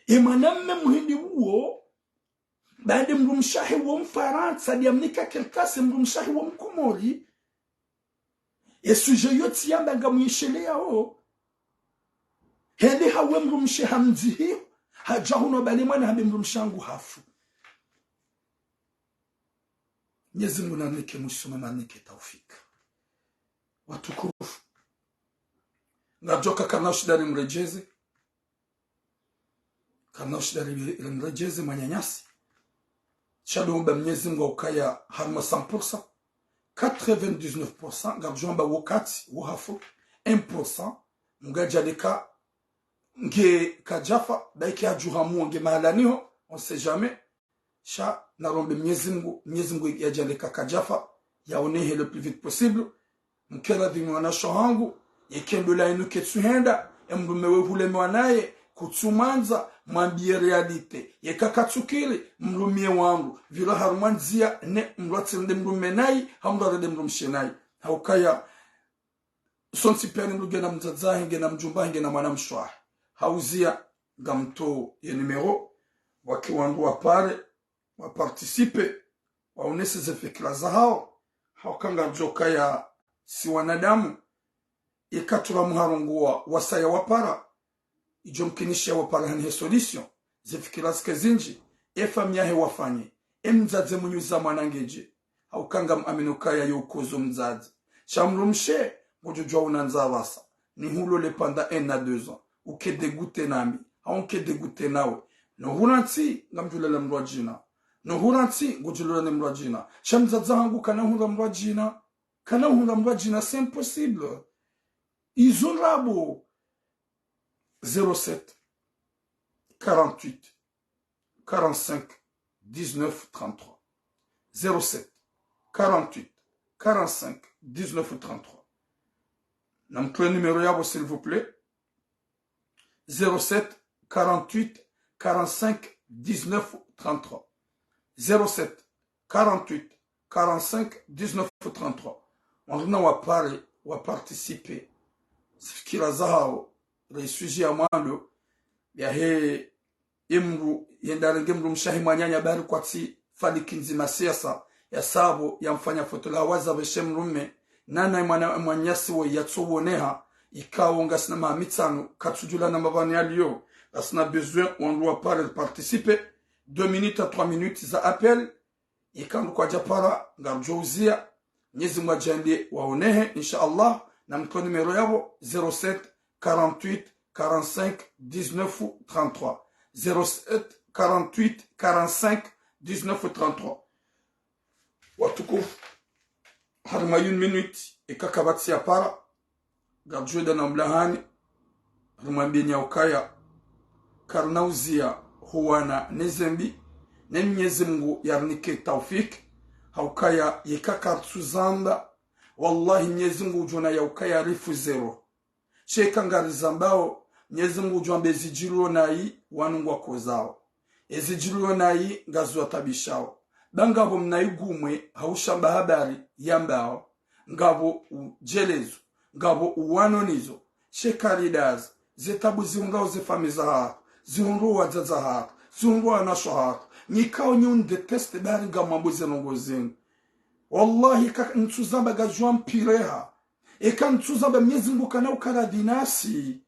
Ye mwanamme muhindi uwo, baada mdrumshe wahe wo mfarantsa, ndiya mnika kelkasi mdrumshe wahe wo mkomori. Ye sujet yo tsi yamba ngamwisheleyao. Hende hauwe mdrumshe hamdzihi, hadja hunu habale mwana hambe mdrumshe hangu hafu. Mnyezi Mungu nanike mwiso mwema, nanike taufika. Watukufu. Ngamdjoka karina ushinda rimredjeze. Karina ushinda ri-, rimredjeze mwananyasi. Sha ndo mba Mnyezi Mungu ukaya harumwa cent pour cent. Quatre-vingt-dix-neuf pour cent, ngamdjomba wakati, wo hafu, un pour cent, Mungu yadjalika nge kadjafa, baike hadjuha muo nge mahalani ho, on sait jamais. Sha narombe Mnyezi Mungu, Mnyezi Mungu yadjalika kadjafa, yaonehe le plus vite possible. Mkera dhini wanasho hangu, yeke ndola inu ketsuhenda, e mdrume we hulemewa naye, kutsumwandza, mwambiye réalité. Yeka katsukiri, mlumiye wangu. Pvilo harumwa ndziya, ne mdru atsirende mdrume nayi, hau mdru arende mdrumshe nayi. Haukaya, sontsi piya ni mdru ngena mdzadze wahe, ngena mdjomba wahe, ngena mwanamshe wahe. Hauziya, ngamtowo ye numéro, wake wandru wapare, wa participer, waonese ze fikira zahao, hauka ngamdjokaya si wanadamu, yeka tula muharongowa wasaya wapara, idjo mkinisha wapara hanihe solution, ze fikira zike zindji, e famiyi yahe wafanye, e mdzadze mnyuza mwana ngedje, hauka ngamamini ukaya yo ukozo mdzadze. Sha mdrumshe, ngodjo djuwa unandza pvasa, nihulole pendant un à deux ans, uke dégoûté nami, hau nke dégoûté nawe. No hura ntsi, ngamdjulala mdru wa djina. No hura ntsi, ngodjulala ne mdru wa djina. Sha mdzadze hangu kana hura mdru wa djina. Kana hura mdru wa djina, c'est impossible. Izo ndrabo. Zéro sept, quarante-huit, quarante-cinq, dix-neuf, trente-trois. Zéro sept, quarante-huit, quarante-cinq, dix-neuf, trente-trois. Namtowe numéro yapvo, s'il vous plaît. Zéro sept, quarante-huit, quarante-cinq, dix-neuf, trente-trois. Zéro sept, quarante-huit, quarante-cinq, dix-neuf, trente-trois. Wangina wapare, wa participer. Zifikira zahao, le sujet ya mwando, yahe, e mdru, yenda renge mdrumshe wahe mwananya bari kwatsi faliki ndzima siasa, ya sabo, ya mfanya foto la waza beshe mdrume, nana mwana, mwananyasi wo yatsowoneha, ikao ngasina maha mitsanu, katsudjulana mapvani yaliyo, ngasina besoin, wandru wapare participer, deux minutes à trois minutes za appel, yeka ndo kwadjapara, ngamdjo uziya, Mnyezi Mungu yadjaliye waonehe, insha Allah, namtowe numéro yapvo, zéro sept, quarante-huit, quarante-cinq, dix-neuf, trente-trois. Zéro sept, quarante-huit, quarante-cinq, dix-neuf, trente-trois. Watukufu, harumwa une minute, yeka kapvatsi yapara, ngamdjo enda na mlahani, rimwambiyeni ya ukaya, karina uziya huwana ne zembi, ne Mnyezi Mungu yarinike taufik, haukaya yeka karitsuzamba, wallahi Mnyezi Mungu udjona ya ukaya rifu zéro. Sha yeka ngarizambao, Mnyezi Mungu udjwamba ezidjiliyo nayi, wanu ngwakozao. Ezidjiliyo nayi, ngaziwatabishao. Ba ngapvo mnayi gumwe, haushamba habari, yambao. Ngapvo udjelezo, ngapvo uwano nizo. Sha yeka ridaza, zetabu zihundrao zefamiyi zahatru, zihundrao wadzadze wahatru, zihundrao wanashe wahatru. Nyikao nyi undeteste bari ngamwambo zendrongo zinu. Wallahi, ka ntsuzamba ngazwa mpireha. Eka ntsuzamba Mnyezi Mungu kana ukaradhi nasi.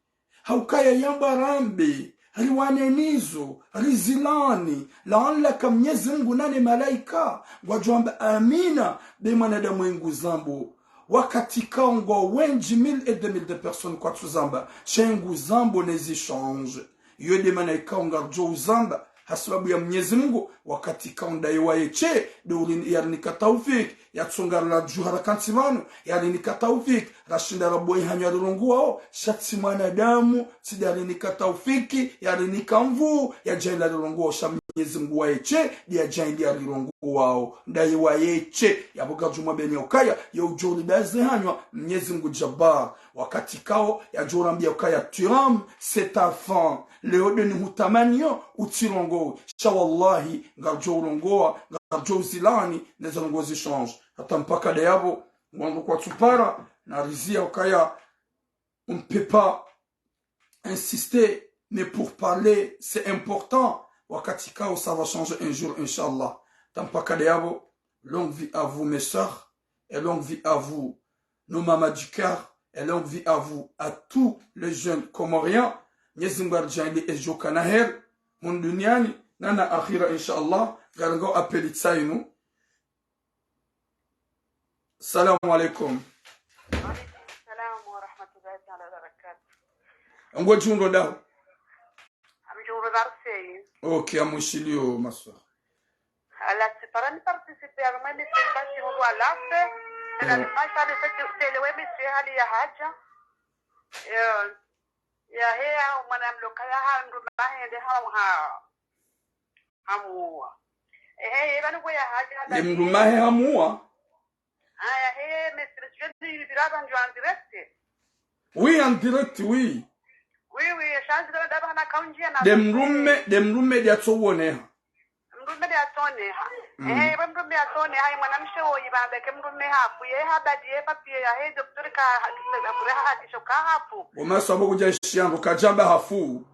Haukaya yamba rambe, riwane nizo, rizilani, laanlaka Mnyezi Mungu nane malaika, ngwadjwamba amina, be mwanadamu enguzambo. Wakati kao ngwao wendji mille et deux mille de personnes kwatsuzamba, sha enguzambo nezi change. Iyo de mana ikao ngaridjo uzamba, ha sababu ya Mnyezi Mungu, wakati ikao ndaye waye tse, nde uri-, yarinika taufiki, yatsunga rila djuha rakantsi pvanu, yarinika taufiki, rashinda rabuwa ye hanyu yarilongoao, sha tsi mwanadamu, tsi nde yarinika taufiki, yarinika nvuu, yadjaenda yarilongoao, sha Mnyezi Mungu waye tse, nde yadjaenda yarilongoao, ndaye waye tse, yapvo ngadjo mwambeni ukaya, yo udjo uribaze hanyu, Mnyezi Mungu Jabbar, wakati ikao, yadjo urambia ukaya, tu aimes, c'est ta fin, leo nde nihutamaniyo, utsirongowe. Sha wallahi, ngaridjo urongowa, ngaridjo uzilani, neze ndrongoo zichange. Hata mpaka nde yapvo, wandru kwatsupara, narizia ukaya, on ne peut pas insister, mais pour parler, c'est important. Wakati ikao, ça va changer un jour, Inch'Allah. Hata mpaka nde yapvo, longue vie à vous, mes sœurs, et longue vie à vous, nos mamans du cœur, et longue vie à vous, à tous les jeunes Comoriens. Mnyezi Mungu aridjaanlie edjo kana heri, hunu duniani, na na akhira, Inch'Allah. Ngaringo appel tsainu. Salamu alaikum. Alaikum salam wa rahmatullahi ta'ala wa barakatuh. Ngo djundro daho? Am djundro Marseille. Ok, amwishiliyo maswa. Ala, tsipara ni participer harumwa émission basi huwa lafe. Ela ni masha ni fete tele we émission hali ya hadja. Eh, yahe ya mwana mloka ya ha ndru mahende ha, ha, hamuwa. Ehe, ye pvanu kwe ya hadja. Ye mdrume wahe hamuwa? Ah, yahe, mais c'est le sujet du, du là, en direct. Oui, en direct, oui. Oui, oui, sha ndziro ndaba hana kaundjia na. Nde mdrume, nde mdrume nde yatsowoneha. Mdrume nde yatsoneha. Mm. Eh, we mdrume yatsoneha, ye mwanamshe woyi bambe ke mdrume hafu, ye habadi ye papier yahe, docteur ka, ka, ka, ka, hakisho ka hafu. Wo maswahaba kudja ishiya ndo kadjamba hafu.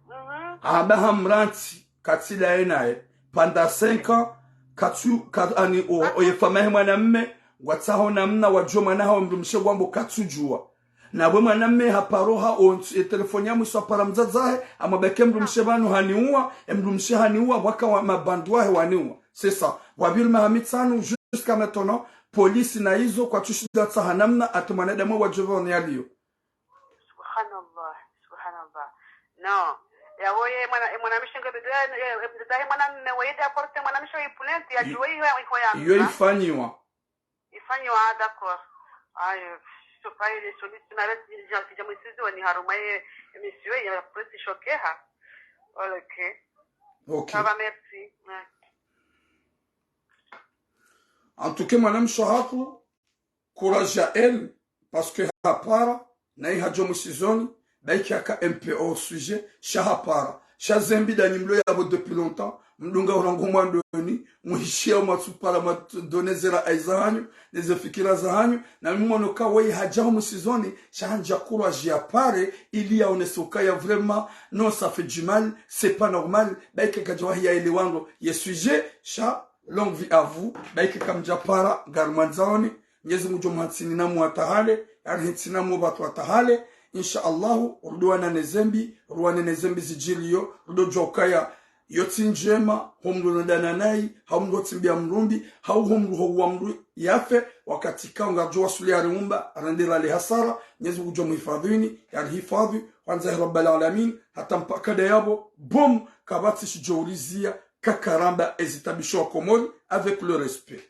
Mhm. Hamba hamrantsi, katsi ndaye naye. Pendant cinq ans, katsu, ka, ani, o, o, ye famiyi yahe mwanamme, ngwatsaho namna wadjuwe mwana hawo mdrumshe ngwambo katsudjuwa. Na we mwanamme haparo ha ontsu, ye telefoni ya mwiso hapara mdzadze wahe, hamwambe ke mdrumshe pvanu haniuwa, e mdrumshe haniuwa, waka wa mabandi wahe waniuwa. C'est ça. Wapviri maha mitsanu, jusqu'à maintenant, polisi na izo, kwatsushinda tsaha namna, hata mwanadamu wadjuwe pvanu yaliyo. Subhanallah, subhanallah. Non. Yawo ye mwana, ye mwanamshe nge bebe, ye, ye mdzadze wahe mwanamme, wo ye nde apporte mwanamshe wo yi plainte, yadjuwe yi, yi, yi, yi, yo ifanyiwa. Ifanyiwa, ah, d'accord. Ah, euh, je sais pas, il est solide, tu m'arrêtes, déjà, déjà, moi, c'est, on ira, moi, euh, monsieur, il a pris, c'est choqué, hein. Ok. Ok. Ça va, merci. Ouais. En tout cas, mwanamshe hatru, courage à elle, parce que hapara, na yi hadjo mwisizoni, baiki haka un peu hors sujet, sha hapara. Sha zembi ndanyi mlo yapvo depuis longtemps, mdunga urangu mwandoni, muhishiya mwatsupara mwatsu donner ze ra'ayi zahanyu, neze fikira zahanyu, na mi mwono ka weyi hadja ho mwisizoni, sha handja courage yapare, ili yaonese ukaya vraiment, non, ça fait du mal, c'est pas normal, baiki kadja wahi yaelewa ndro ye sujet, sha longue vie à vous, baiki kamdja para, ngarimwandzaoni, Mnyezi Mungu ngudjo mhantsini na mwa tahale, yarihantsini na mwa pvatru wa tahale. Insha Allahu, rudo wana ne zembi, ruwane ne zembi zidjiliyo, rudo djuwa ukaya yo tsi ndjema, ho mdru no dana nayi, hau mdru ho tsimbiya mdru mbi, hau ho mdru ho uwa mdru yafe, wakati kao ngaridjo wasuli yariumba, rende rale hasara, Mnyezi Mungu ngudjo mhifadhini, yarihifadhi, hwandza ya Rabbal Alamin, hata mpaka ndayapvo, boum, kapvatsi shidjo uliziya, kakaramba ezitabisho wa Komori, avec le respect.